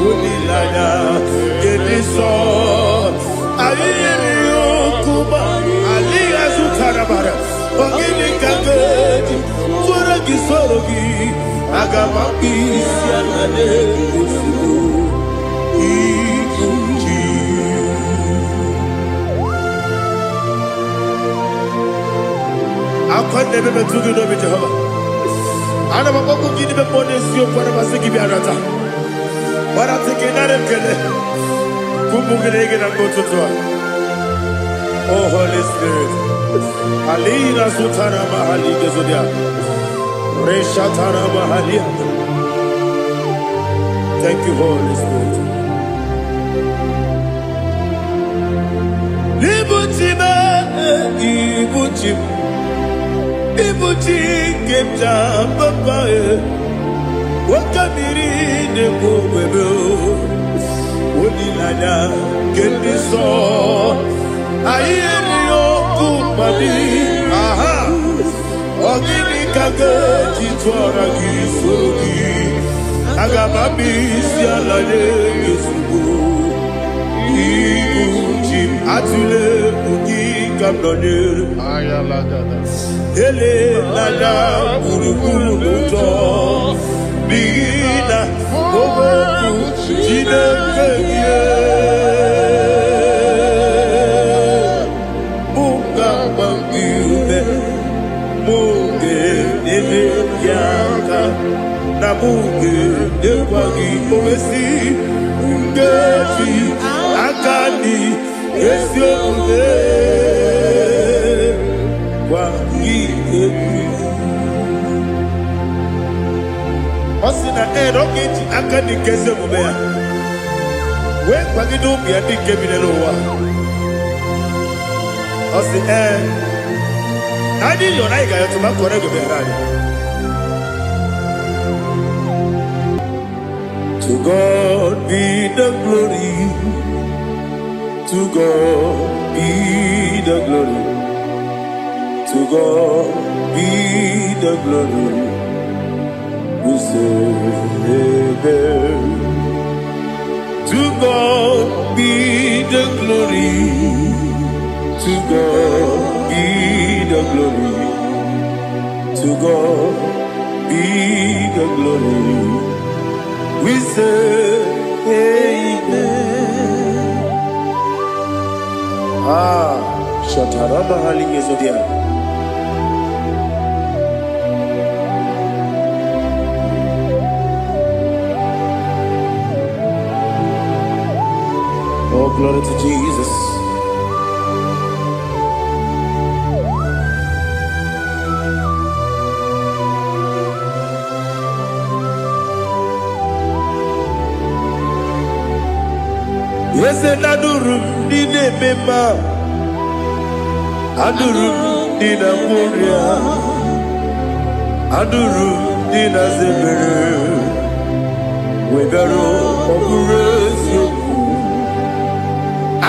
Olileanya nke nsọ. Anyị yiri okwu ma alịghị azụtara bara. Ọ gịnị ka m ga-eji tụọrọ gị soro gị? Aga m akpụ isi ala n'efu ibu chi. Akwa na-ebe metụ gị n'obi Jehova. Ana m akpọkwu gị n'ime mmụọ n'eziokwu, ana m asị gị bịa nata. Gbarata gị nara ekele. Ka ụmụ gị na-ege na mgbe ụtụtụ a. Oh Holy Spirit. Alina sutara mahali gezodia. Reshatara mahalia. Thank you, Holy Spirit. Ibu chi m, ibu chi m, ibu chi nke m ji papa e. Oke mmiri na-ekwu ogbebe o. Olileanya nke ndị nsọ. Anyị erighị okwu mmadụ. Aha. Ọ gịnị ka m ga-eji tụọra gị soro gị? Aga m abịa isi ala nye gị ozugbo. Ibu chi m, atụla egwu, gị ka m nọnyere. Ayalagada. Elela gburugburu n'ụjọ n'ihi na okwu Chineke gị mụ ga-agba gị ume, mụ ga-enyere gị aka na mụ ga-enyekwa gị owesi nkeji aka dị ezi omume gwa gị egwu. Ọ sị na ee, na ọ ga-eji aka dị nke ezi omume ya wee kwagide ụmụ ya ndị nke bi n'ụwa. Ọ sị ee, na anyị yọrọ, anyị ga-ayọtụ ma kọrọ ego bịara anyị. To God be the glory. To God be the glory. To God be the glory. We say amen. To God be the glory. To God be the glory. To God be the glory. We say amen. Ah, Shatarama Halingezodia. Oh, glory to Jesus. Eze naduru m ndị na-eme mma. Anụrụ m ndị na-agwọ ọrịa. Anụrụ m ndị na-aza ebere. Wee bịaruo, ọ bụrụ eziokwu.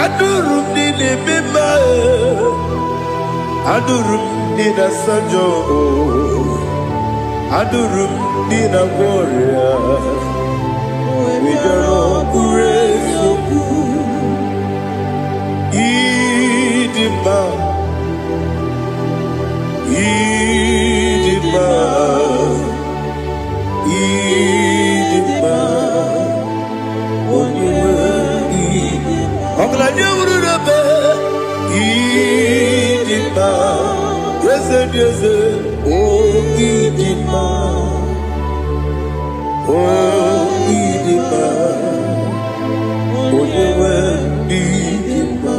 Anụrụ m ndị na-eme mma. Anụrụ m ndị na-asa njọ. Anụrụ m ndị na-agwọ ọrịa. Wee bịaruo, ọ bụrụ eziokwu. Ịdị mma, ịdị mma, ịdị mma, onye nwe ịdị. Ọgaranya wuru n'ebe ịdị mma, eze dị eze, o ịdị mma, o ịdị mma, onye nwe ịdị mma.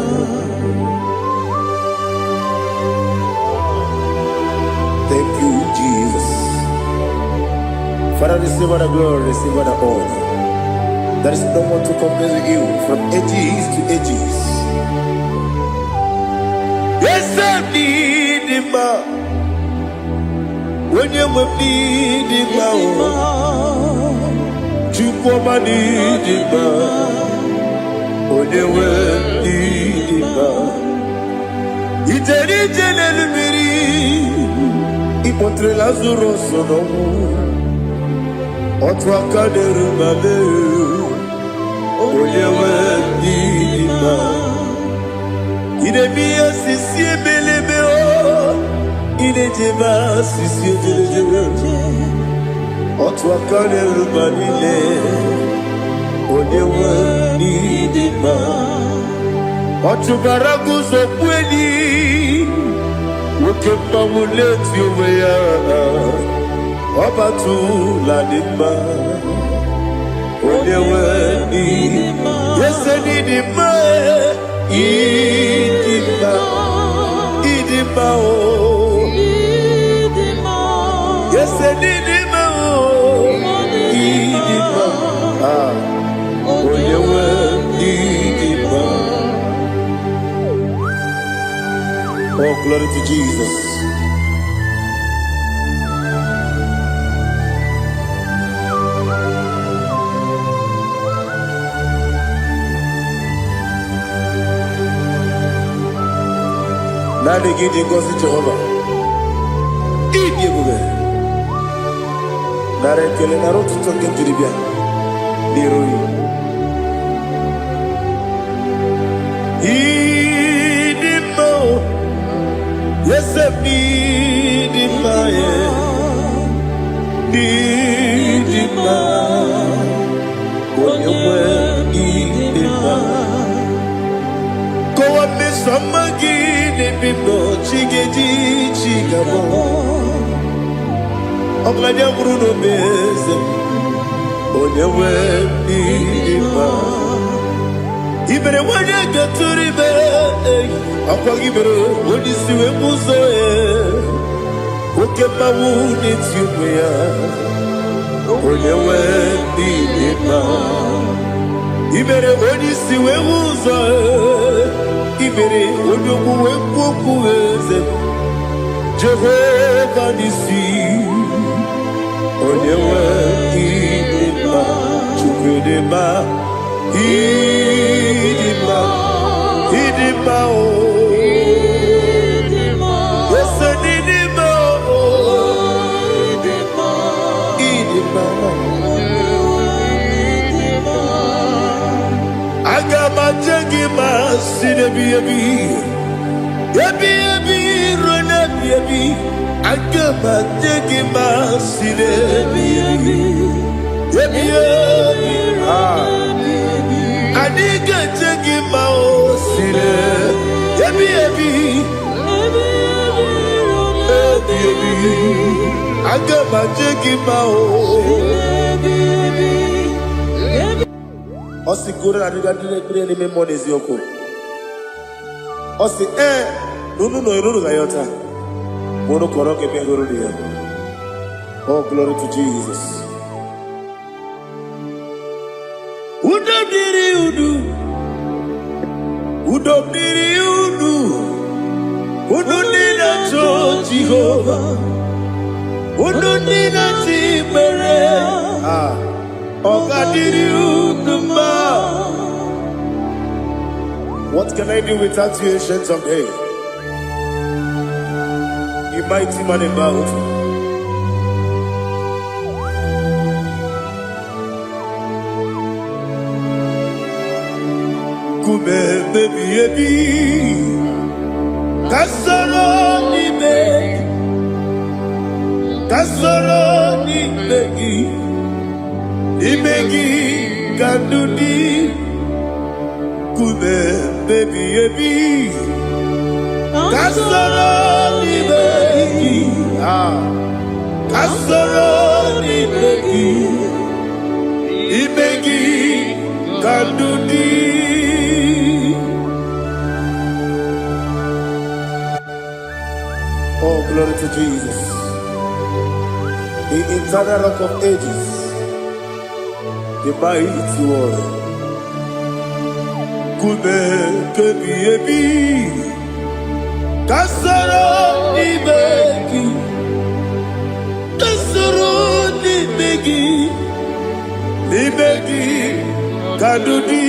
Thank you, Jesus. Father, receive all the glory, receive all the honor. There is no one to compare with you from ages to ages. Eze dị mma, onye nwe m dị mma o, Chukwu ọma dị mma, onye nwe dị mma. Ijere ije n'elu mmiri, ịkpọtere Lazarus n'ọnwụ, otu aka na-eru ma lee, onye nwe dị mma. Ị na-eme ihe osisi ebelebe o, ị na-ejebe asịsị ejerejere, otu aka na-eru ma niile, onye nwe n'ịdị mma. Ọ chụbara guzo kweli, nwoke mmanwụ na-eti onwe ya, ọ batụla dị mma, onye nwe n'ịdị ese n'ịdị mma, ịdị mma, ịdị mma o. Ese n'ịdị mma o, ịdị mma, ah, onye nwe ịdị mma. Oh, glory to Jesus. Naanị gị dị ngọzi, Jehova. Ịdị ebube. Nara ekele, nara otuto nke m jiri bịa n'iru gị. Ịdị mma o, eze m ịdị mma e, ịdị mma, onye nwe ịdị mma. Kọwa mmeso ọma gị n'ebe m nọ, chi ga-eji chi ga-abọ. Ọgaranya nwụrụ n'obe, eze m, onye nwe ịdị mma. Ibere nwanyị gatụrụ ime, ọkwa gị mere onye isi wee bụ ụzọ ya. Oke mmanwụ na-eti onwe ya, onye nwe ịdị mma. Ibere onye isi wee hụ ụzọ, ibere onye okwu wee kwuo okwu, eze Jehova n'isi, onye nwe ịdị mma. Chukwu dị mma, ịdị mma, ịdị mma o. Ese n'ịdị mma o, ịdị mma. Aga m aje gị ma si n'ebi ebi ebi ebi ruo n'ebi ebi. Aga m aje gị ma si n'ebi ebi ebi ebi. Ah. Anyị ga-eje gị ma o si n'ebi ebi ebi ebi. Aga m aje gị ma o. Ọ sị goro adịga ndị na-ekpere n'ime mmụọ na eziokwu. Ọ sị ee na unu nọ unu ga yọta ma unu kọrọ ka ebe hụrụ ya. Oh, glory to Jesus. Udo dịrị unu, udo dịrị unu, unu. na-eto Jehova, unu ndị na-eti ikpere, ah, ọ ga-adịrị unu mma. What can I do without you, Ancient of Days? You mighty man in battle. Nkume ebighị ebi ka soro n'ime, ka soro n'ime gị, n'ime gị ka ndụ dị. Nkume ebighị ebi ka soro n'ime gị, ah, ka soro n'ime gị, n'ime gị ka ndụ dị. Oh, glory to Jesus, the eternal Rock of Ages, the mighty warrior. Nkume ebighị ebi ka soro n'ime gị, ka soro n'ime gị, n'ime gị ka ndụ dị.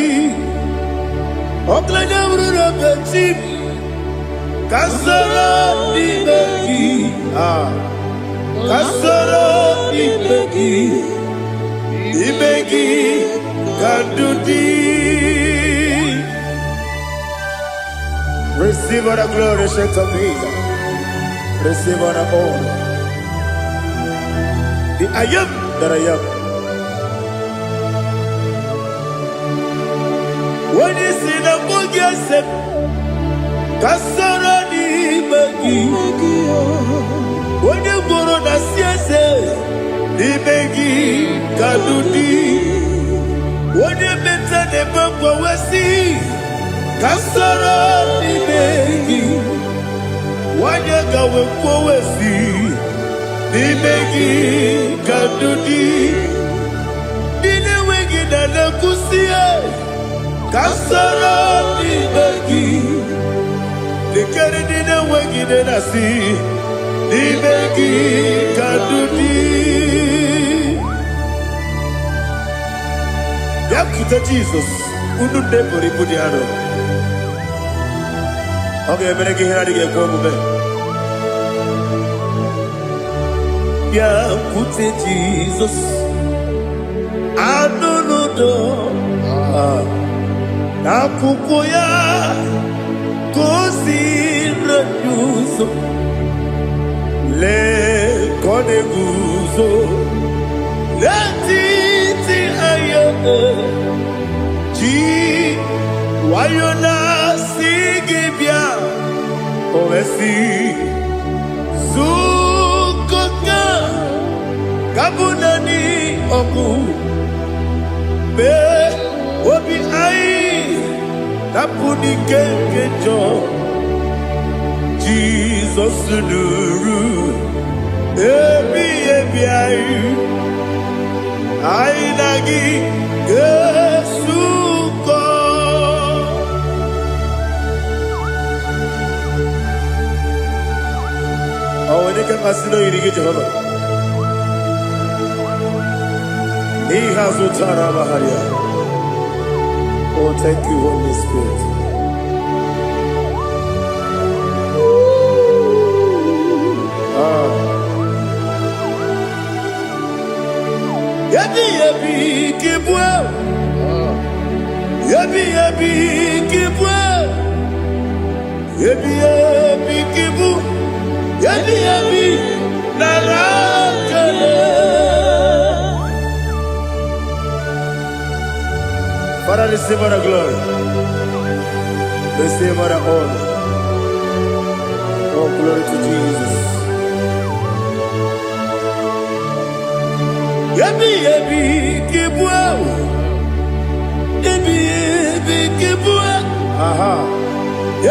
Ọkụlanya wuru obechi m ka soro n'ime gị, ah, ka soro n'ime gị, n'ime gị ka ndụ dị. Receive all the glory, Ancient of Days. Receive all the honor. The I Am that I Am. Onye si na mbụ gị ese ka soro n'ime gị. Onye gwụrụ na si eze n'ime gị ka ndụ dị. Onye meta na-ebe mgbanwe ka soro n'ime gị. Nwanyị gawe kwowesi n'ime gị ka ndụ dị. Ndị na-enweghị na na-ekwusi ka soro n'ime gị. Lekere ndị na-enweghị nne na-asị n'ime gị ka ndụ dị. Bịakwute Jizọs, unu nne buru ibu dị arọ. Ọ ga-emere gị ihe na-adịghị ekwe omume. Bịakwute Jizọs, anụ n'udo n'akwụkwọ ya ka o si rere ụzọ. Lee ka ọ na-eguzo n'etiti anya, ji nwayọ na-asị gị bịa. O wee sị zukọta ka bụ naanị ọkụ mee obi anyị dapụ n'ike nke njọ. Jizọs nụrụ ebi ebi anyị, anyị na gị ga-esukọ. Ọ nwere ike mmasị na oyiri gị, Jehova, n'ihe azụtara ya. Oh, thank you, Holy Spirit. Ah. Ebi ebi kibue, ebi ebi kibue, ebi ebi kibu, ebi ebi nara kele. Father, receive all the glory. Receive all the honor. Oh, glory to Jesus. Ebi ebi kibue, ebi ebi kibue, aha.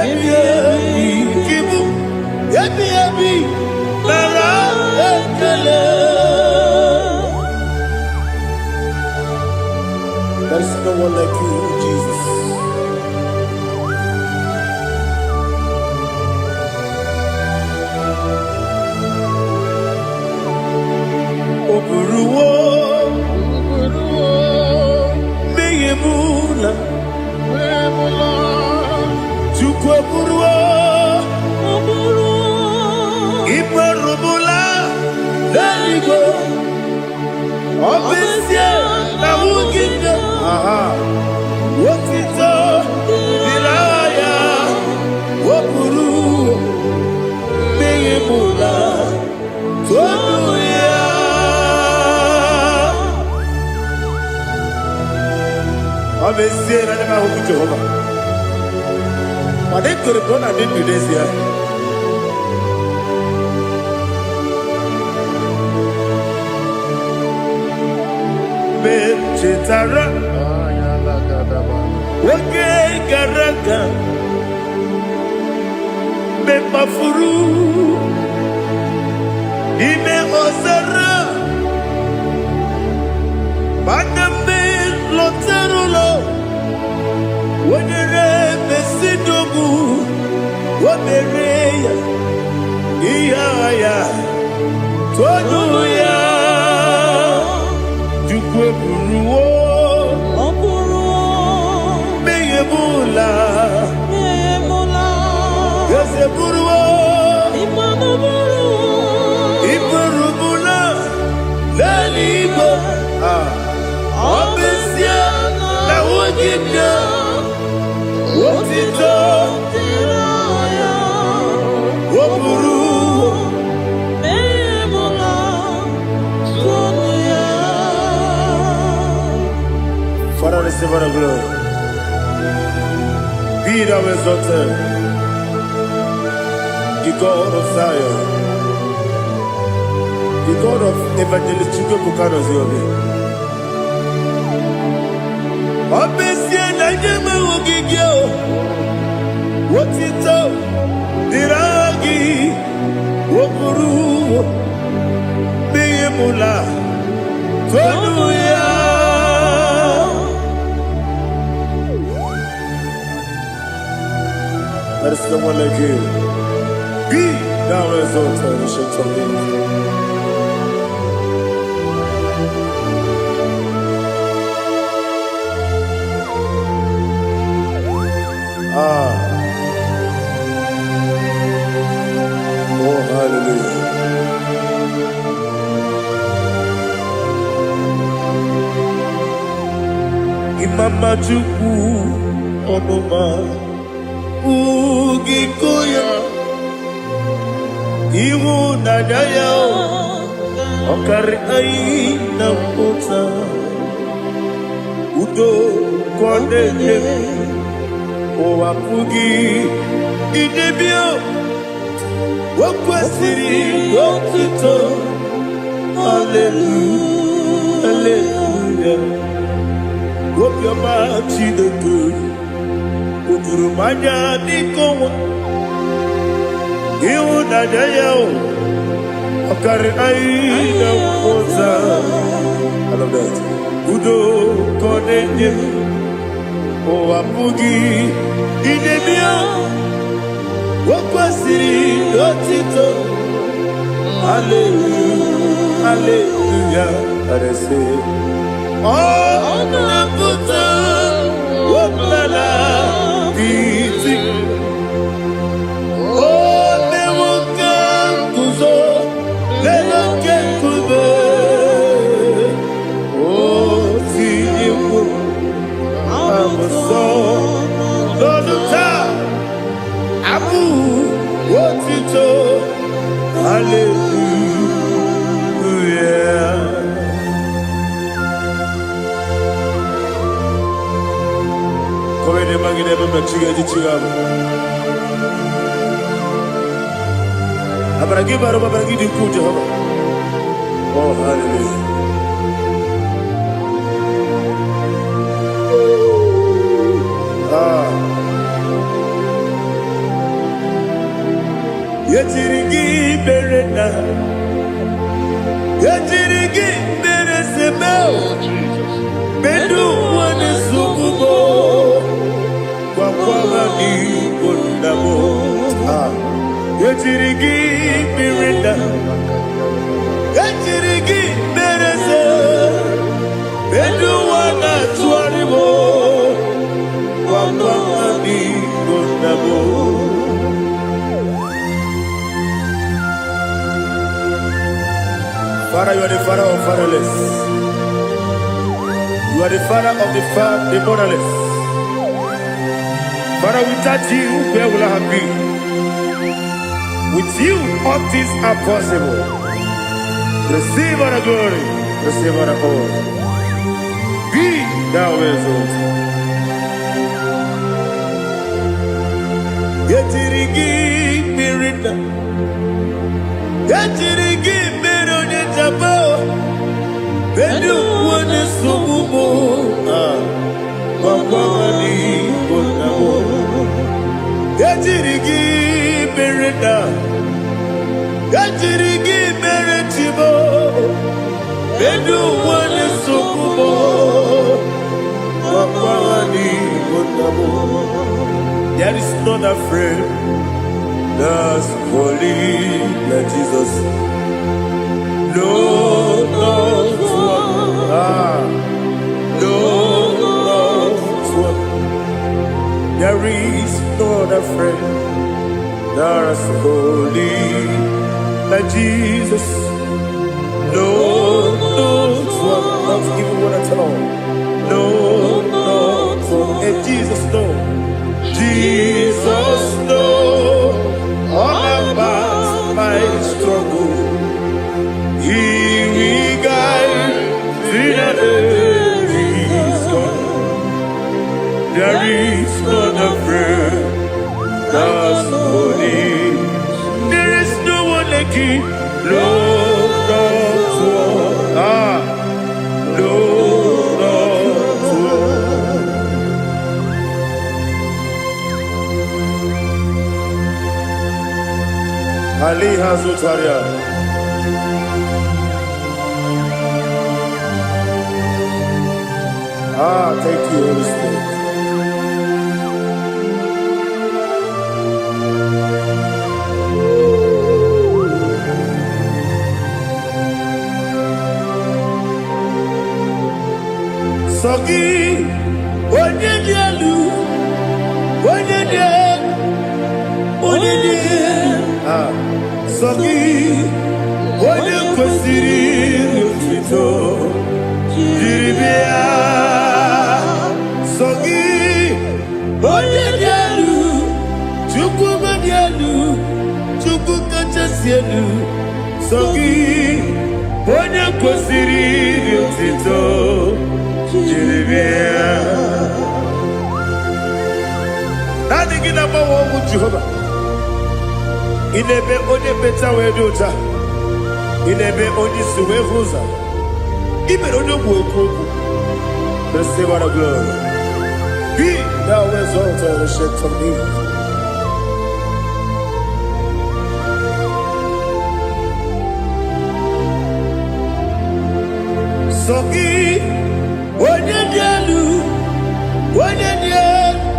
Ebi ebi kibu, ebi ebi nara ekele. There is no one like you, Jesus. O buruwo mmehie m ụla. Chukwu eburuwo ịkpọrụmụla n'eluigwe. Ọ bụ ezie na nwunye nne aha otito dịrị aha ya. O buru mmehie m ụla. Toonu ya. Ọ bụ ezie na anya m ahụghị Jehova, mana ekwere m na ọ na-adị ndụ n'ezie. Mgbe m chetara oge gara aga, mgbe m kpafuru n'ime ọzara, mana mgbe m lọtara ụlọ, wanyere mesidogbu o mere ya ihe agha ya. Toonu ya. Chukwu eburuwo mmehie m ụla. Eze buruwo iburumụla n'eluigwe. Ah, ọ bụ ezie na nwunye nne otito o buru. Father, receive all the glory. Be thou exalted, the God of Zion, the God of Evangelist Chukwuebuka Obi. Ọ bụ ezie na nye m ogige o, otito dịrị aha gị. O buru mmehie m ụla. Toonu ya. There is no one like you. Be thou exalted, Ancient of Days. Ah, oh, hallelujah. Imama Chukwu ọnụma ugiko ya, ịhụnanya ya ọkarị anyị na mpụta. Udo ka ọ na-enye, ụwa pụghị idebe. O kwesịrị otuto. Hallelujah, hallelujah. Obiọma Chineke o juru m anya dịka ọnwa. Ịhụnanya ya o ọkarị anyị na mmụta. I love that. Udo ka ọ na-enye, ụwa pụghị idebe. O kwesịrị otito. Hallelujah, hallelujah. Arese ọ na-apụta ọbụla iti o mewo ka nguzo n'elu oke nkume. O tinyewo abụsọ n'ọnụ taa abụ otito. Hallelujah. Kọwede magide ebe mmechi ga-eji chi ga-abụ. Amara gị bara ụba, amara gị dị ukwuu, Jehova. Oh, hallelujah. Ah. Ejiri gị mere na ejiri gị mere seme. Oh, Jesus. Medu ụwa na-esogbu gwakwa ha n'igbo nna m. Ah. Ejiri gị mere na ejiri gị mere. na-atụgharị m gwakwa m n'igbo nna m. Father, you are the father of fatherless. You are the father of the motherless. Father, without you, where will I have been? With you, all things are possible. Receive all the glory. Receive all the honor. Be thou exalted. Etiri gị mmiri nna. Etiri gị mmiri onye jaba. Bedu onye nsogbu m. Ah, gwakwa m n'igbo nna m. Ejiri gị mere nna. Ejiri gị mere chibo. Bedu onye nsogbu m. Gwakwa m n'igbo nna m. There is none afraid that's holy like Jesus. No, not one. Ah, no, not one. There is no other friend that's holy like Jesus. No, not one. Not even one at all. No, not one. And Jesus, no. Jesus, no. All about my struggle. He will guide till the day is gone. There is none afraid that's holy. There is no one like you. No, not one. Ah, no, not one. Ali Hazutaria. Ah, thank you, Holy Spirit. Sọ gị, onye dị elu, onye dị elu, onye dị elu. Ah, sọ gị, onye kwesịrị otuto jiri bịa. Sọ gị, onye dị elu, Chukwu dị elu, Chukwu kachasị elu. Sọ gị, onye kwesịrị otuto jiri bịa. Naanị gị na-agbanwe ọnwụ Jehova. Ị na-eme onye mmecha wee dị ụcha. Ị na-eme onye isi wee hụ ụzọ. Ị mere onye ogbu okwu okwu. Receive all the glory. Be thou exalted, ancient of days. Sọ gị, onye dị elu, onye dị elu,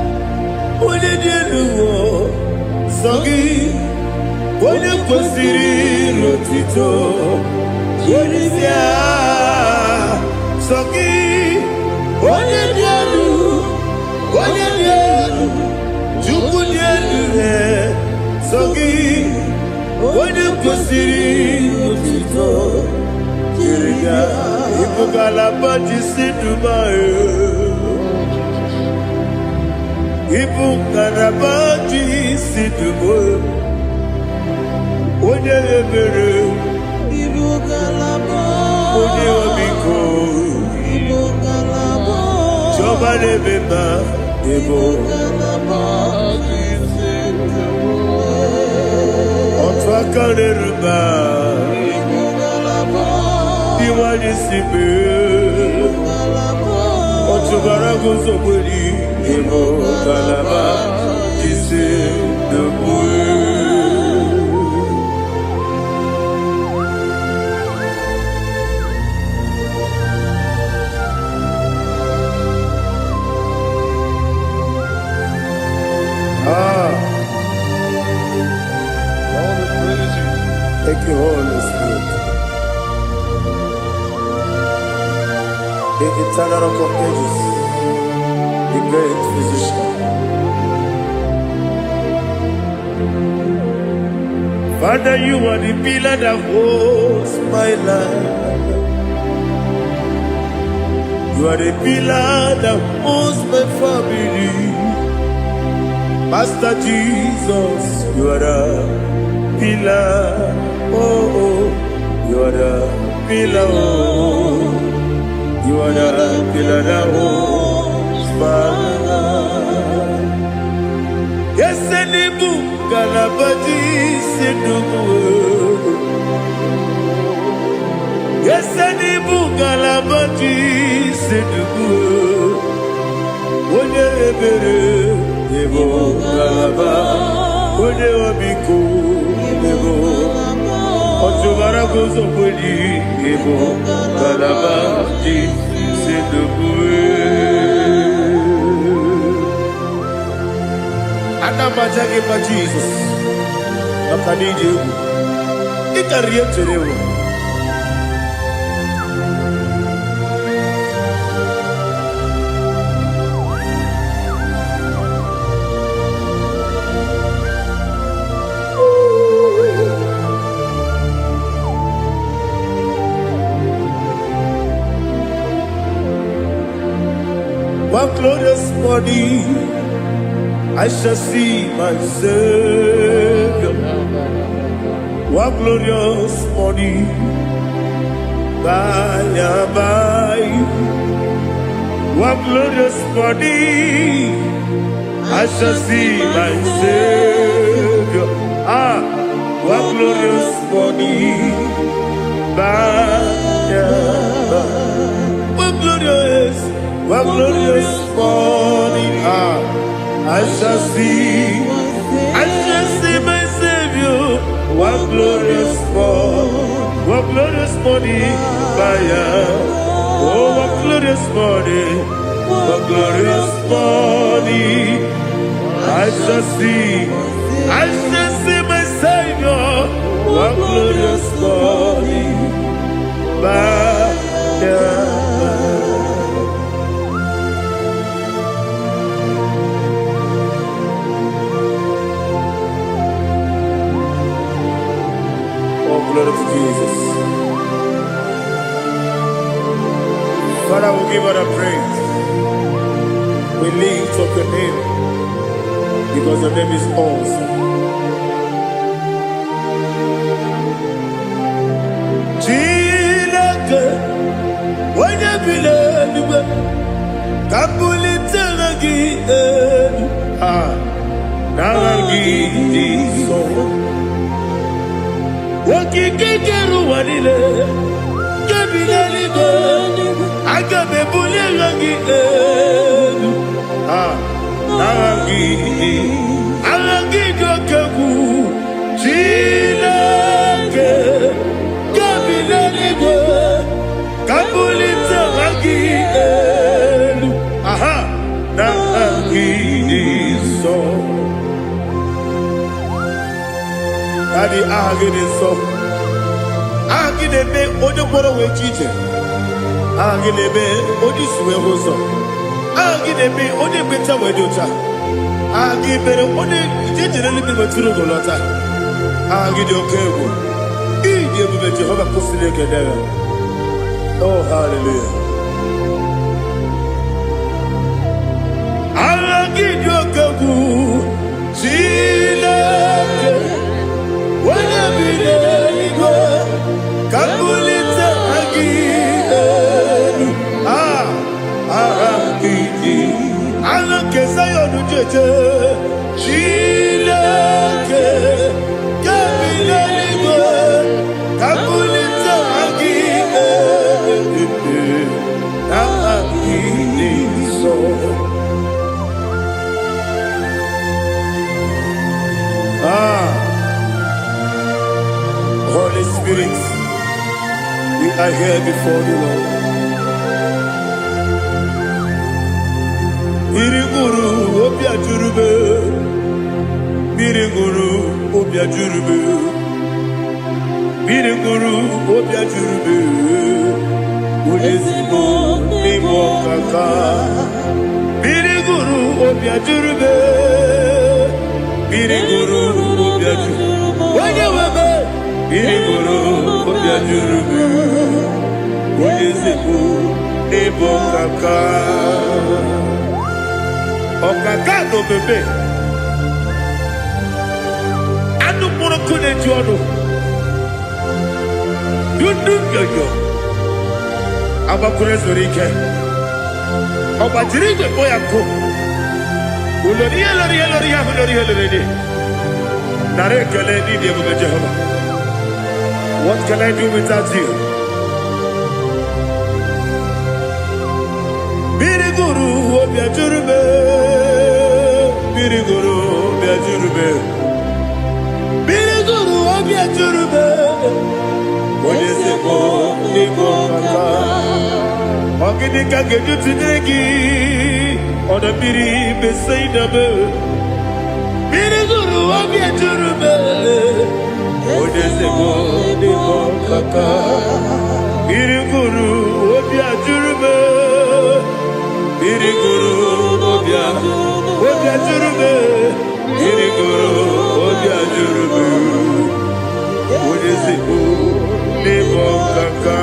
onye dị elu, o. Sọ gị, onye kwesịrị otuto jiri bịa. Sọ gị, onye dị elu, onye dị elu, Chukwu dị elu, e. Sọ gị, onye kwesịrị otuto jiri bịa. Ịbụ ngalaba ji si Dubai. Ịbụ ngalaba ji si Dubai. Onye ebere, Ibu ngalaba. Onye ọmịiko, Ibu ngalaba. Chiọma na-eme mma, ịbụ Ngalaba. Otu aka na-eru mba, Ibu ngalaba. Iwanye si mee. Ngalaba. Ọchụbara guzogberi, ịbụ ngalaba ji si Dubai. Ah, All the praise. Thank you, Holy Spirit. The eternal Rock of Ages, the great physician. Father, you are the pillar that holds my life. You are the pillar that holds my family. Master Jesus, you are the pillar. Oh, you are the pillar. Oh, you are the pillar that holds my life. Yes, Elibu, Galabaji, Sidugu. Yes, Elibu, Galabaji, Sidugu. Onye ebere, Ebo Galaba. Onye obiko, Ebo. Ọchụbara guzo kweli, Ebo Galaba, Ji, Sidugu. Ana m aja gị mma, Jizọs, maka na ịdị egwu. Ị karịrị ihe m chere ewu. One glorious morning, I shall see my Savior. One glorious morning, by and by. One glorious morning, I shall see my Savior. Ah, one glorious morning, by and by. One glorious morning, ah, I shall see my Savior. One glorious morning, one glorious morning, by and oh, one glorious morning, one glorious morning, I shall see my Savior. One glorious morning, by and by. Oh, glory to Jesus. Father, we give all the praise. We lift up your name because your name is awesome. Chineke, onye bi n'eluigwe, ka m bulitere gị elu. Ah, n'aha gị dị nsọ. Okike kere ụwa niile, nke bi n'eluigwe, aga m ebuli aha gị elu. Ah, n'aha gị dị, aha gị dị oke egwu. Chineke, nke bi n'eluigwe, ka m bulite aha gị elu. Aha, n'aha gị dị nsọ. Daddy, aha gị dị nsọ. Aha gị na-eme onye kwọrọ wee ji ije. Aha gị na-eme onye isi wee hụ ụzọ. Aha gị na-eme onye ekpenta wee dị ụcha. Aha gị mere onye ije jere eluigwe wetụrụ ugo lọta. Aha gị dị oke egwu. Ịdị ebube Jehova kwụsịrị ekele ya. Oh, hallelujah. Aha gị dị oke egwu. Chineke, onye bi n'eluigwe, ka m bulite aha gị elu. Ah, aha gị dị. Aha nke Zayọn jeje. Chineke, nke bi n'eluigwe, ka m bulite aha gị elu. Aha gị dị nsọ. Ah, Holy Spirit, we are here before the Lord. Mmiri ṅụrụ obi ajụrụbe, mmiri ṅụrụ obi ajụrụbe, mmiri ṅụrụ obi ajụrụbe, onye ezigbo n'ịbụ. N'ịbụ ọkaka. Mmiri gụrụ obi ajụrụ m, mmiri gụrụ obi ajụrụ onye nwe m, mmiri gụrụ obi ajụrụ m, onye ezigbo n'ịbụ ọkaka. Ọkaka na omeme anụ mkpụrụ nkụ na-eju ọnụ dundu nyoyo agbakwuru ezuru ike ọ gbajiri igwe kpọ ya nkụ ulori ihe lori ihe lori ihe ahụ lori ihe lori dị. Nara ekele n'ihi ebube Jehova. What can I do without you? Mmiri gụrụ obi ajụrụ m, mmiri gụrụ obi ajụrụ m, mmiri gụrụ obi ajụrụ m, onye ezigbo n'ịbụ ọkaka. Ọ gịnị ka ga-eji tụnyere gị, ọdọ mmiri Besaida m? Mmiri gụrụ obi ejuru m, onye ezigbo n'ịbụ ọkaka. Mmiri gụrụ obi ajụrụ m, mmiri gụrụ obi ajụrụ m, mmiri gụrụ obi ajụrụ m, onye ezigbo n'ịbụ ọkaka.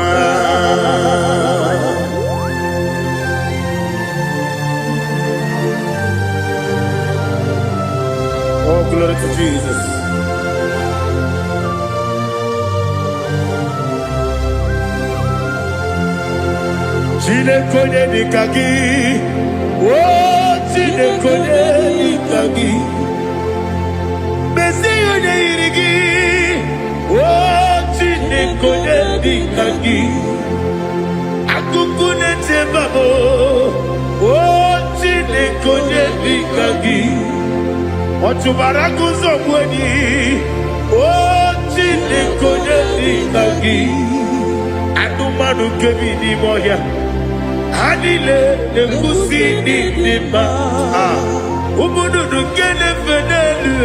Oh, glory to Jesus. Chineke onye dịka gị, o Chineke onye dịka gị, mezie onye yiri gị, o Chineke onye dịka gị, akụkụ na-eche mbabụ, o Chineke onye dịka gị, ọ chụbara agụzọ gbu enyi, o Chineke onye dịka gị, anụmanụ nke bi n'ime ọhịa ha niile na-ekwusi n'ịdị mma. Ah, ụmụ nnụnụ nke na-efe n'elu,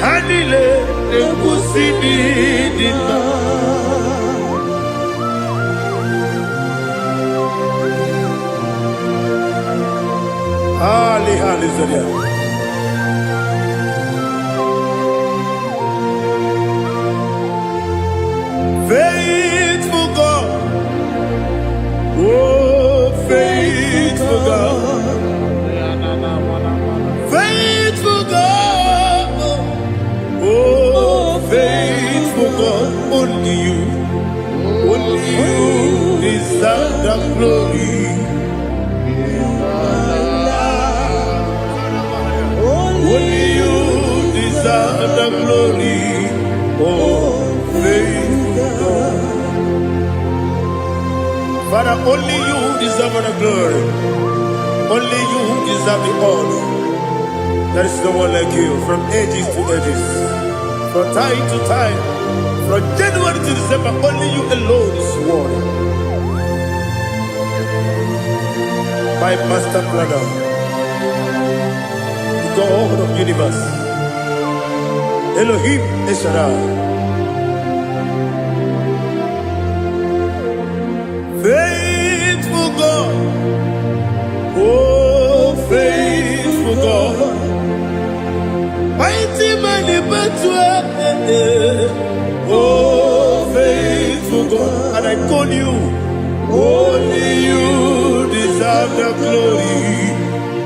ha niile na-ekwusi n'ịdị mma. Ali, hallelujah. Faithful God, oh faithful God, faithful God, oh faithful God, only you deserve the glory. Only you deserve the glory, oh faithful God. Father, only you deserve the glory. Only you deserve the honor. There is no one like you from ages to ages, from time to time, from January to December. Only you alone is worthy. My master planner, the God of universe, Elohim El Shaddai. Faithful God, oh faithful God, mighty man in battle, oh faithful God, and I call you, only you deserve the glory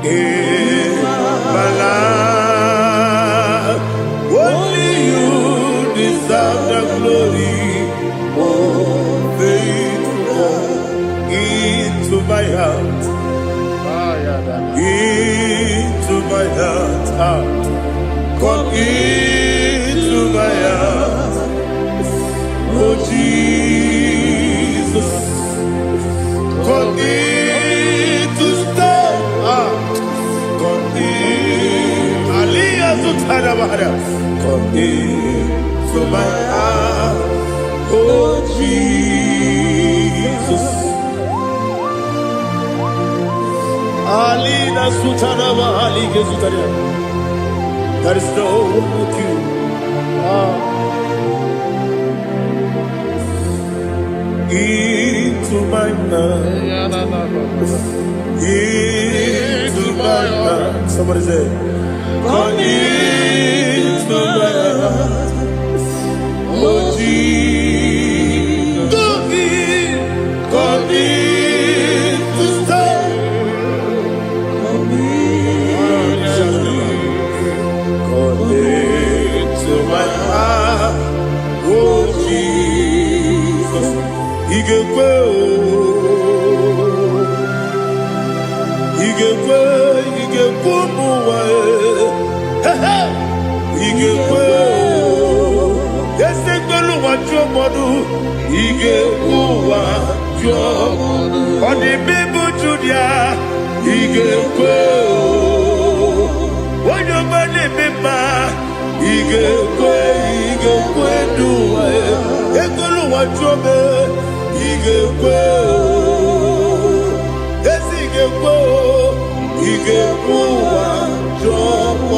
in my life. Only you deserve the glory, oh faithful God, into my heart, into my heart, heart. Come into my heart, oh Jesus. Come in to stay. Ah, come in. Aliyah Zutana Bahara. Come in to my heart, oh Jesus. Alina Sutana Bahali Gezutana. There is no one like you. Ah. Into into my heart. Into my heart. Somebody say, come into my heart. Oh Jesus. Come in, come in to stay. Come into my heart. Oh Jesus. Ị ga-ekwe o. Ị ga-ekwe, ị ga-ekwe ụmụ ụwa e. He he! Ị ga-ekwe o. Ese kwelu ụwa jụọ mmadụ. Ị ga-ekwe ụwa jụọ. Ọ dị mma ịbụ Judia. Ị ga-ekwe o. Onye ọma na-eme mma. Ị ga-ekwe, ị ga-ekwe ndụ ụwa e. Ekwelu ụwa jụọ m e. Ị ga-ekwe o. Ezi ga-ekwe o, ị ga-ekwe ụwa jụọ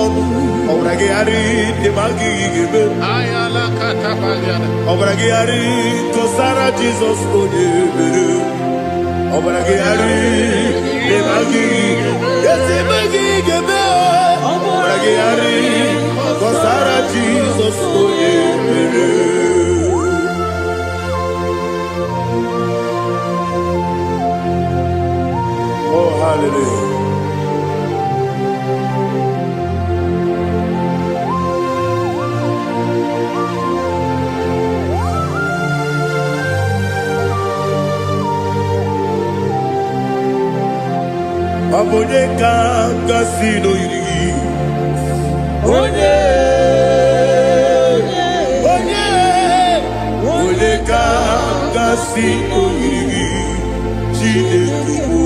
ọnụ. Ọbara gị gharị dị ma gị ga-eme. Ọbara gị gharị tụsara Jizọs onye mere. Ọbara gị gharị dị ma gị. Ezi ma gị ga-eme. Ọbara gị gharị tụsara Jizọs onye mere. Oh, hallelujah. Ọ bụ onye ka gasị n'oyiri gị? Onye, onye, onye ka gasị n'oyiri gị? Chineke bụ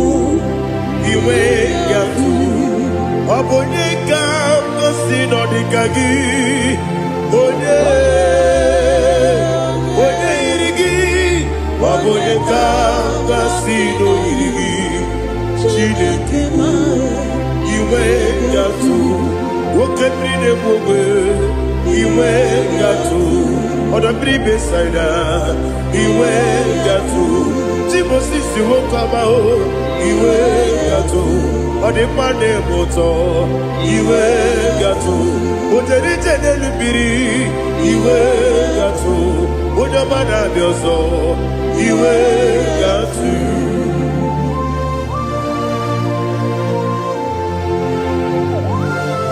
inwe ya tụ. Ọ bụ onye ka gasị n'ọdịka gị? Onye, onye yiri gị? Ọ bụ onye ka gasị n'oyiri gị? Chineke bụ inwe gatụ, nwoke mmiri na-egbu ogbe, inwe gatụ, ọdọ mmiri Besaida, inwe gatụ, Timosisi nwoke ọma o, inwe gatụ, ọ dị mma na-eme ụtọ, inwe gatụ, o jere ije n'elu mmiri, inwe gatụ, onye ọma na-abịa ọzọ, inwe gatụ.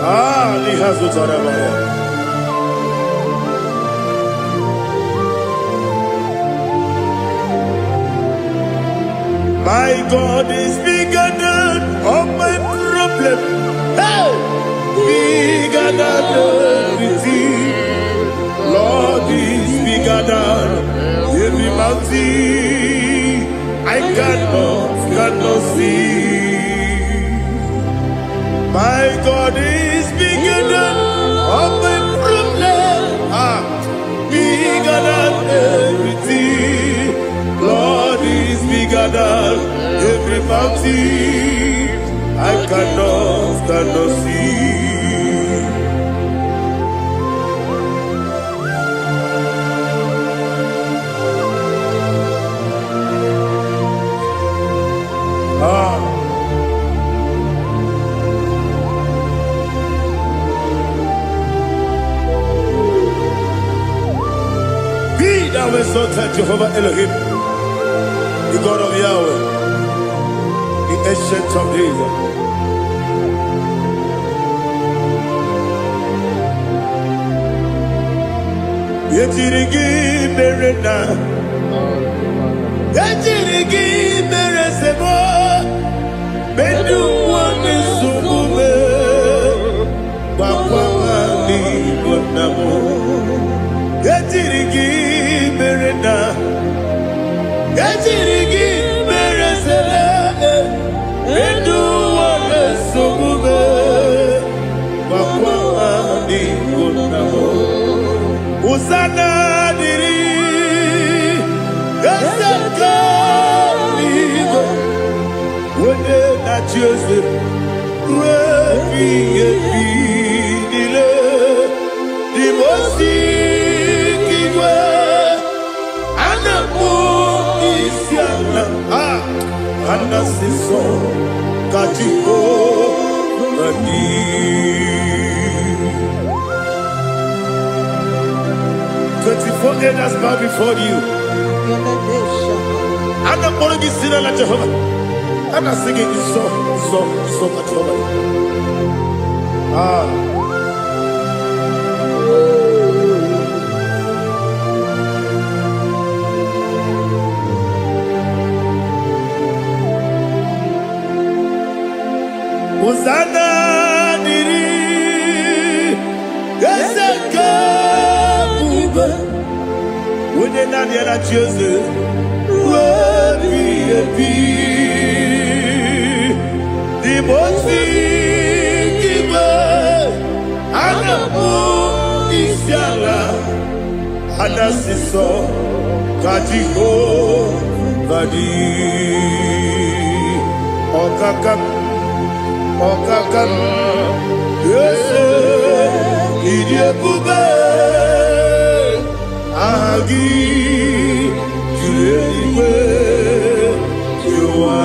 Ah, Lihazụtara. My God is bigger than all my problem. Hey! Bigger than everything. Lord is bigger than every mountain. I cannot see. My God is bigger than all my problem. Ah, bigger than everything. Lord is bigger than every mountain. I cannot see. Ah. Be thou exalted, Jehovah Elohim, the God of Yahweh, the ancient of days. Ejiri gị mere na ejiri gị mere sebo medu nwa nsogbu me gbakwa n'igbo nna m. Ejiri gị mere na ejiri gị mere sebe medu nwa nsogbu me gbakwa n'igbo nna m. Hosanna dịrị eze nke eluigwe, onye na-achị eze ruo ebighị ebi niile. Dị m ozi nke igwe, a na-akpọ isi ala. 24 elders bow before you. A na-akpọrọ gị si n'ala Jehova. A na-asị gị nsọ, nsọ, nsọ ka Jehova dị. Ah. Hosanna dịrị Eze nke ebube, onye naanị ya na-achị eze ruo ebighị ebi. N'ime ozi igwe, a na-akpọ isi ala, a na-asị nsọ ka Jehova dị. Ọkaka m, ọkaka m, eze, ịdị ebube, aha gị juru eluigwe juru ụwa.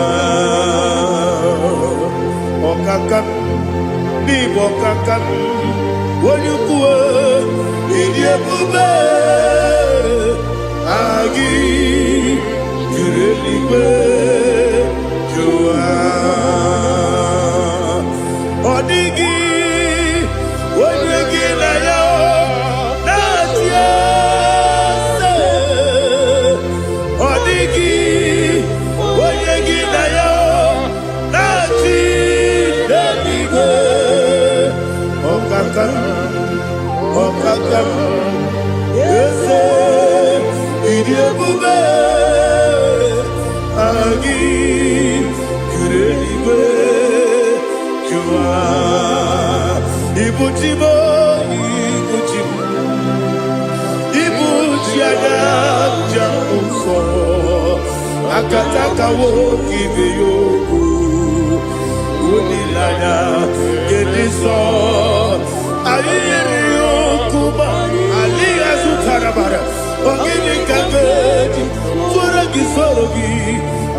Ọkaka m, n'ịbụ ọkaka m, onye ukwu, ịdị ebube, aha gị juru eluigwe juru ụwa. Ọ dịghị onye gị na ya na-achị eze. Ọ dịghị onye gị na ya na-achị n'eluigwe. Ọkaka m, ọkaka m, eze, ịdị ebube, aha gị juru eluigwe juru ụwa. Ibu chi m, ibu chi m, ibu chi anya ji ahụ nsọ, akatakawo ibe ya okwu, olileanya nke dị nsọ. Anyị yiri okwu ma adịghị azụtara bara. Ọ gịnị ka m ga-eji tụọrọ gị, soro gị?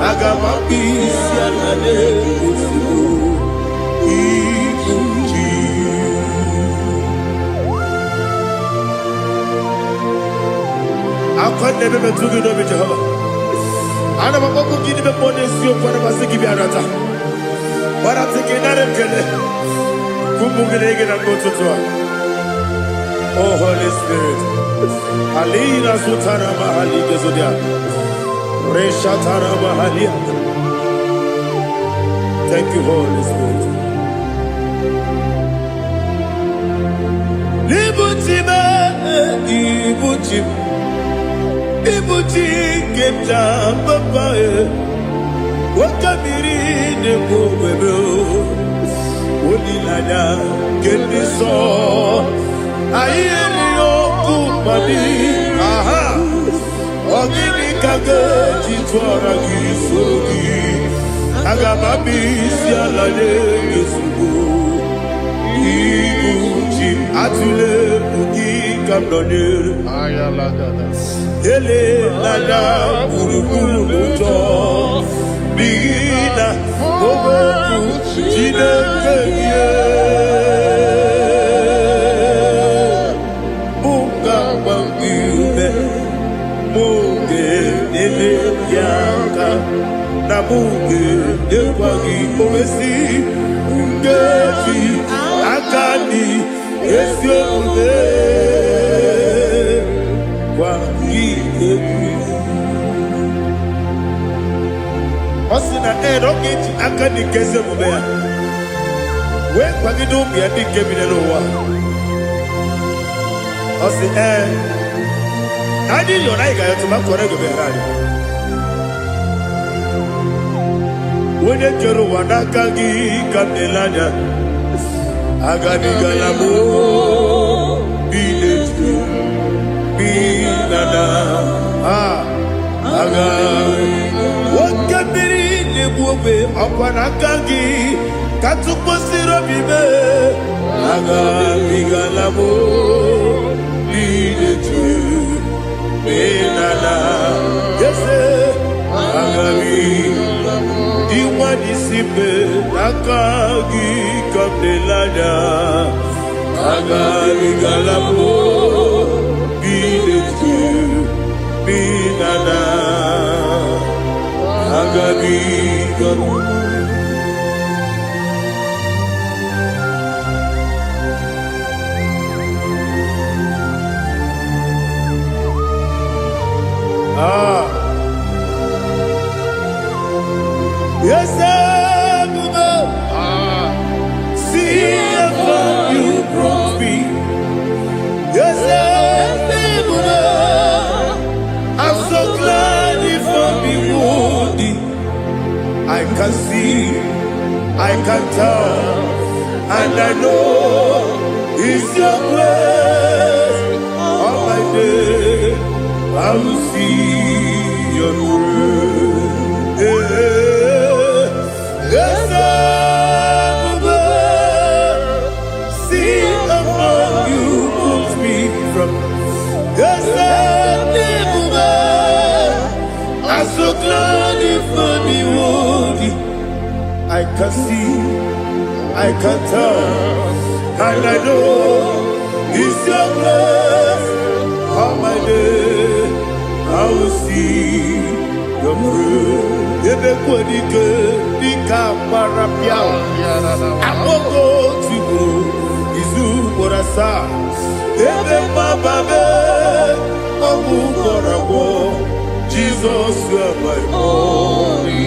Aga m akpụ isi ala na-ozugbo ibu chi. Akwa na-ebe metụ gị n'obi, Jehova. Ana m akpọkụ gị n'ime mmụọ n'eziokwu. Ana m asị gị bịa nata gbarata gị, nara ekele ụmụ gị na gị na mgbe ụtụtụ a. Oh Holy Spirit, alina zutara mahali gezodia reshatara mahalia. Thank you, Holy Spirit. Ibu chi m, ibu chi m, ibu chi nke m ji papa e, oke mmiri na-ekwu ogbebe, olileanya nke ndị nsọ. Anyị erighị okwu mmadụ. Aha, ọ gịnị ka ga-eji tụọra gị, soro gị? Aga m abịa isi ala nye gị ozugbo. Ibu chi m, atụle egwu, gị ka m nọnyere. Elela gburugburu n'ụjọ, n'ihi na okwu Chineke gị mụ ga-agba gị ume, mụ ga-enyere gị aka, na mụ ga-enyekwa gị owesi nkeji aka dị ezi omume gwa gị egwu. Ọ sị na ee, na ọ ga-eji aka dị nke ezi omume ya wee kwagide ụmụ ya ndị nke bi n'ụwa. Ọ sị ee, na anyị yọrọ, anyị ga-ayọtụ ma kwere gobere anyị. Onye kere ụwa, n'aka gị ka m na-ele anya. Agabigala m bi n'etu bi na na a aga. Oke mmiri na-egbu ogbe, ọkwa n'aka gị ka tụkwasịrị obi mee. Agabigala m bi n'etu bi na na ese agabi ịnwa n'isi mbe, n'aka gị ka m na-ele anya. Agabigala m bi n'etu. na na agabiga. Ah. Yes, Ebube, see how far you brought me. Yes, Ebube, I'm so glad you found me worthy. I can see, I can tell, and I know it's your grace. All my day, I will see your grace. Yes, Ebube, see how far you brought me from. Yes, Ebube, I'm so glad you found me worthy. I can see, I can tell, and I know it's your grace. All my day, I will see your grace. Ebe kwadike dịka gbara pịa akpọgo tigburu izu ugboro asaa ebe mgbababe ọgwụ gwọrọ agwọ Jizọs amaghị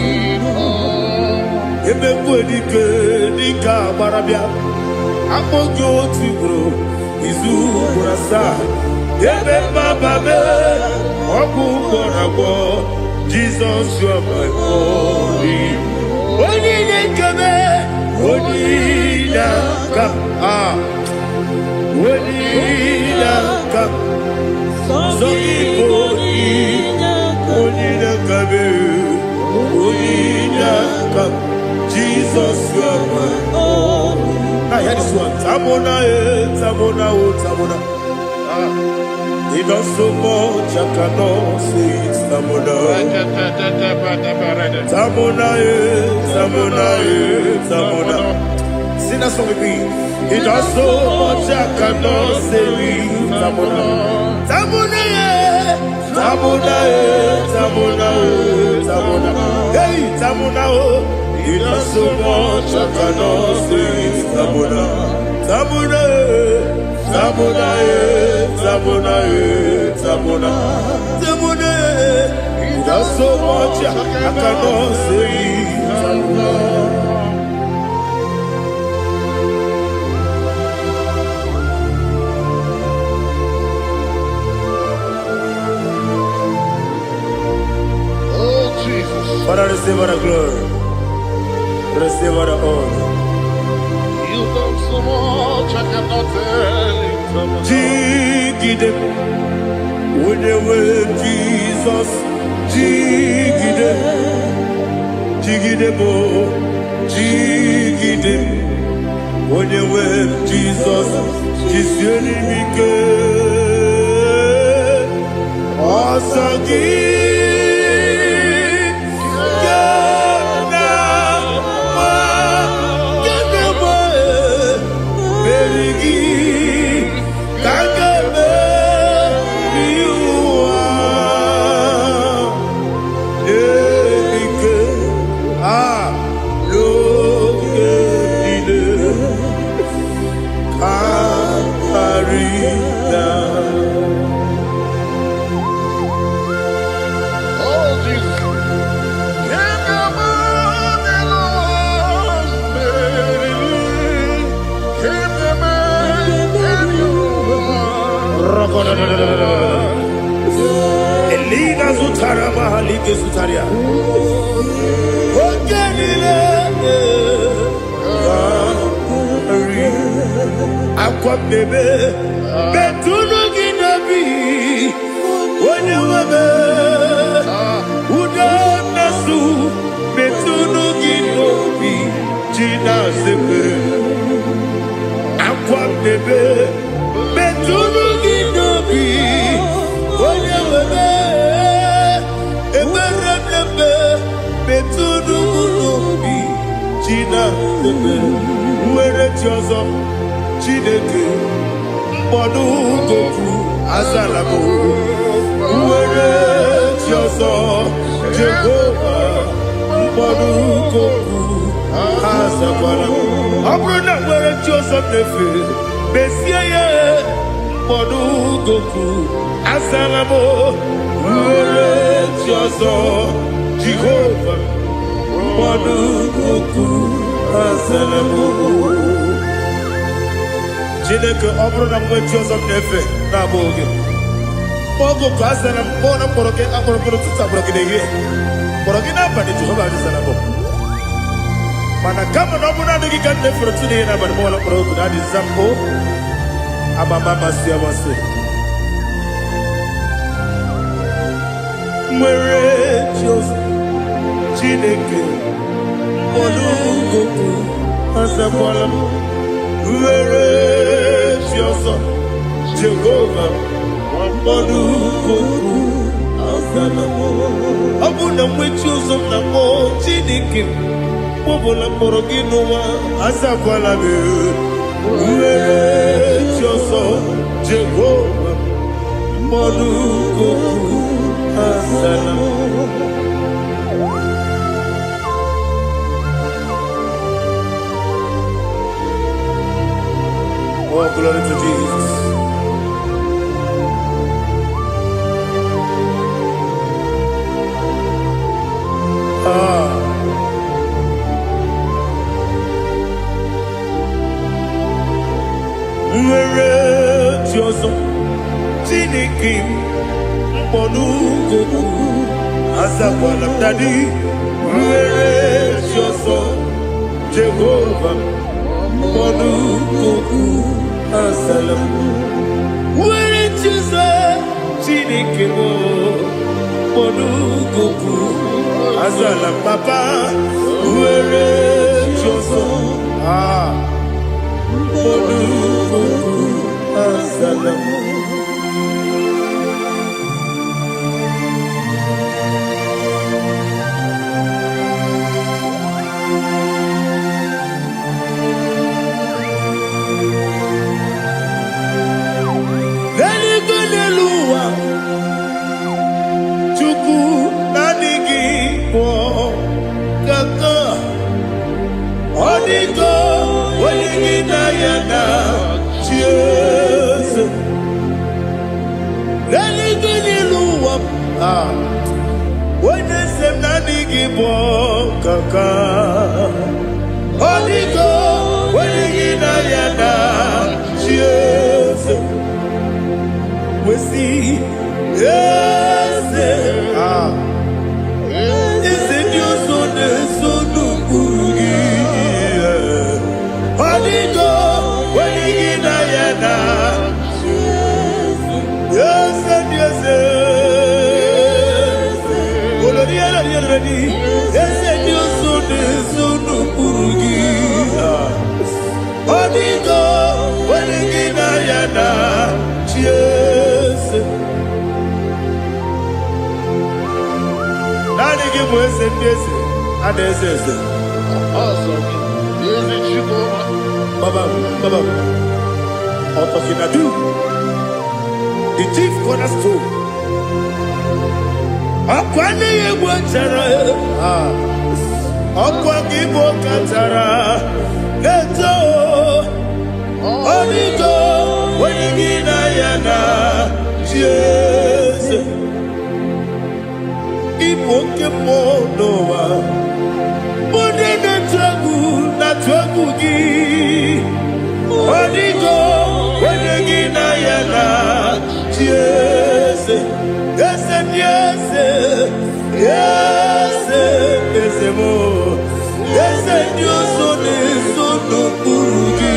ebe mgbe dike agbara bịa akpọ gị otu ugboro izu ugboro asaa ebe mmababe ọgwụ gwọrọ agwọ Jizọs amaghị onye na-ekebe onye na-aka a onye na-aka sọ gị bụ onye na-akabe onye na-aka Jizọs amaghị. I hear this one. Tamona, eh, Tamona, oh, Tamona. He does so much I cannot say it. Tamona, Tamona, eh, Tamona, eh, Tamona. Sing that song with me. He does so much I cannot say it. Tamona, Tamona, eh, Tamona, eh, Tamona, oh, Tamona. Hey, Tamona, oh. He does so much I cannot say it. Tamona, Tamona, eh, Tamona, eh, Tamona, eh, Tamona, Tamona, eh. He does so much I cannot say it. Tamona. Oh, Jesus. Father, receive all the glory. Receive all the honor. You've done so much, I cannot tell it. Jigide, whenever Jesus, jigide, jigide bo, jigide, whenever Jesus, jisieni mike, ọsọ gị ga na-agba, ga na-agba, meri gị ka a ga-emeri ụwa n'elike a n'oge niile ka karịa. Oh, Jesus. Elina zụtara mahalike zụtara ya. Oge niile ka akwa mmemme metụnụ gị n'obi onye nwebe ude mmesu metụnụ gị n'obi ji na-azekwe akwa mmemme metụnụ gị n'obi onye nwebe ekpere mmemme metụnụ m n'obi ji na-azekwe nwere chi ọzọ Chineke mkpọdụ gopu azala m nwere chi Mkpọrọ azakwara m. Ọ bụrụ na nwere chi ọzọ m na-efe, mezie ya. Mkpọrọ goku azala m. Nwere chi ọzọ, Jehova, mkpọrọ goku azala m. Chineke, ọ bụrụ na m nwee chi ọzọ m na-efe na-abụghị gị, oge ka azara m. Kpọọ na mkpọrọ gị, akpọrọ mkpọrọ ụtụtụ, akpọrọ gị n'ehihie, kpọrọ gị n'abalị, Jehova azara m. Mana kama na ọ bụrụ na adịghị ka m na-efere otu n'ihe n'abalị, mọla mkpọrọ ogu na adịza mbụ amama amasị amasị. Nwere chi ọzọ, Chineke, mkpọrọ azakwala m. Nwere chi ọzọ, Jehova, mkpọrọ Azala m. Ọ bụ na mwechi ụzọ m na-akpọ Chineke m, ọbụla mkpọrọ gị n'ụwa, azakwala m. Nwere chi ọzọ, Jehova, mkpọrọ okwu azala m. Oh, glory to Jesus. Ah. Nwere chi ọzọ, Chineke m, mkpọrọ okwu azakwala m. Daddy, nwere chi ọzọ, Jehova, mkpọrọ okwu azala m. Nwere chi ọzọ, Chineke m, mkpọrọ okwu azala m. Papa, nwere chi ọzọ, ah, mkpọrọ okwu azala m. N'eluigwe, n'elu ụwa, Chukwu, naanị gị bụ kaka. Ọ dịgo onye gị na ya na chi eze. N'eluigwe, n'elu ụwa, ah, onye eze m, naanị gị bụ kaka. Ọ dịgo onye gị na ya na chi eze. Wesi eze, ah, eze ndị ọzọ na-eso n'ụkpụrụ gị. Ọ dịgo onye gị na ya na eze ndị eze. Olori elori elori, eze ndị ọzọ na-eso n'ụkpụrụ gị. Ọ dịgo onye gị na ya na chi eze. Naanị gị bụ eze ndị eze, a na-eze eze. Ọzọ gị, ezi Chukwu. Baba, Baba, Otokinadu, the chief cornerstone. Ọkwa n'ihe egwu chara, ah, ọkwa gị bụ kachara na-eto. Ọdịgo onye gị na ya na chi eze. Ịbụ oke mmụọ n'ụwa. Onye na-atụ egwu na-atụ egwu gị. Ọ dịgo onye gị na ya na chi eze. Eze ndị eze, eze, eze m, eze ndị ọzọ na-eso n'okpuru gị.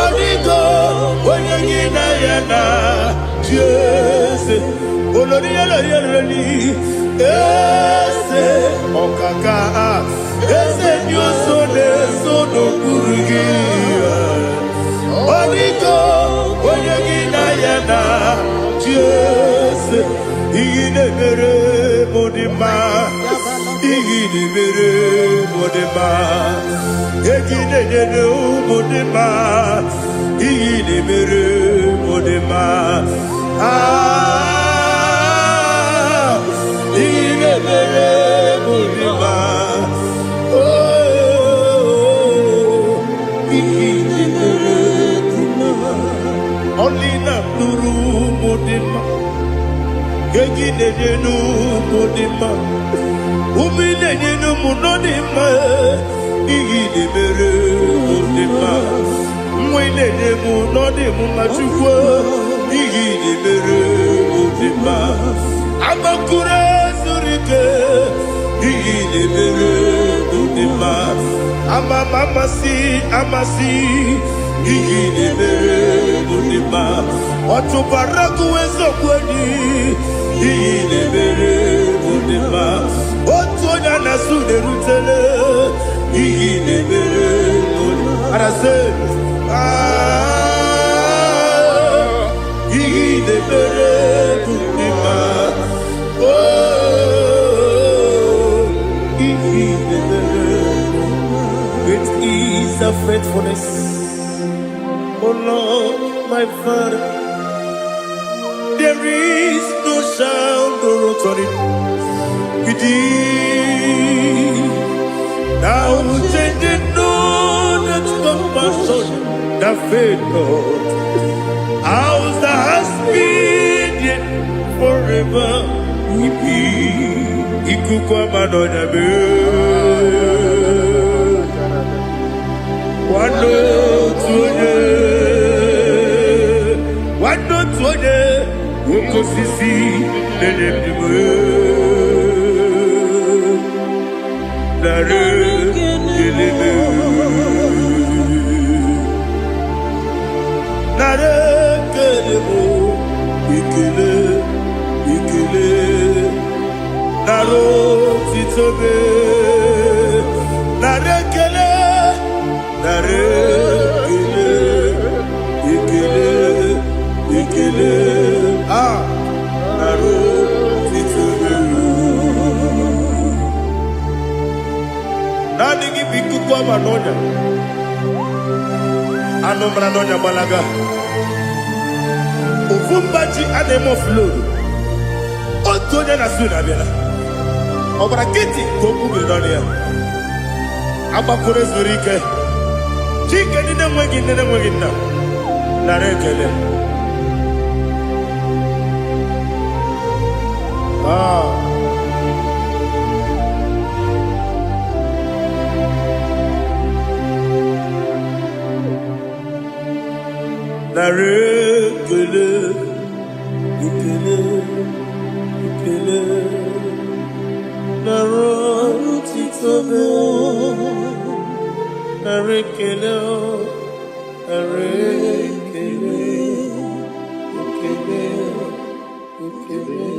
Ọ dịgo onye gị na ya na chi eze. Olori olori olori, eze ọkaka, eze ndị ọzọ na-eso n'okpuru gị. Ọ dịgo onye gị na ya na chi eze. Ihe na-emere m dị mma, ihe na-emere m dị mma, ego na-enyere m dị mma, ihe na-emere m dị mma. Ah, ihe na-emere m dị mma. Ego ị na-enye n'ụmụ dị mma. Ụmụ ị na-enye n'ụmụ nọ dị mma. Ihe ị na-emere mụ dị mma. Nwa ị na-enye mụ nọ dị m mma, Chukwu. Ihe ị na-emere mụ dị mma. Agbakụrụ zuru ike. Ihe ị na-emere mụ dị mma. Ama m amasị amasị. Ihe ị na-emere mụ dị mma. Ọ chụbara gụ eziokwu enyi. Ihe ị na-emere mụ dị mma. Otu onye a na-asụ na-erutele. Ihe ị na-emere mụ dị mma. Arasị. Ah, ihe ị na-emere mụ dị mma. Oh, ihe ị na-emere. Great is the faithfulness, O Lord, my Father. There is no sound or authority within. Now changing no that compassion that fail not. House that has been yet forever. Ibi ikuku ama n'ọnya mee. Nwanne otu onye, nwanne otu onye, oke osisi na-enye ndụ. Nara ekele m. Nara ekele m, ekele, ekele. Nara otito m. Nara ekele, nara ekele, ekele, ekele. Ah, nara otito m. Naanị gị bụ ikuku ama n'ọnya. Anụ mara n'ọnya gbalaga. Ofu mba ji a na-eme offload. Otu onye na su na-abịala. Ọ gbara nkịtị ka okwu biri n'ọnụ ya. Agbakụrụ zuru ike. Chike ndị na-enweghị nne na-enweghị nna. Nara ekele. Ah. Nara ekele, ekele, ekele. Nara otito m. Nara ekele, nara ekele, ekele, ekele.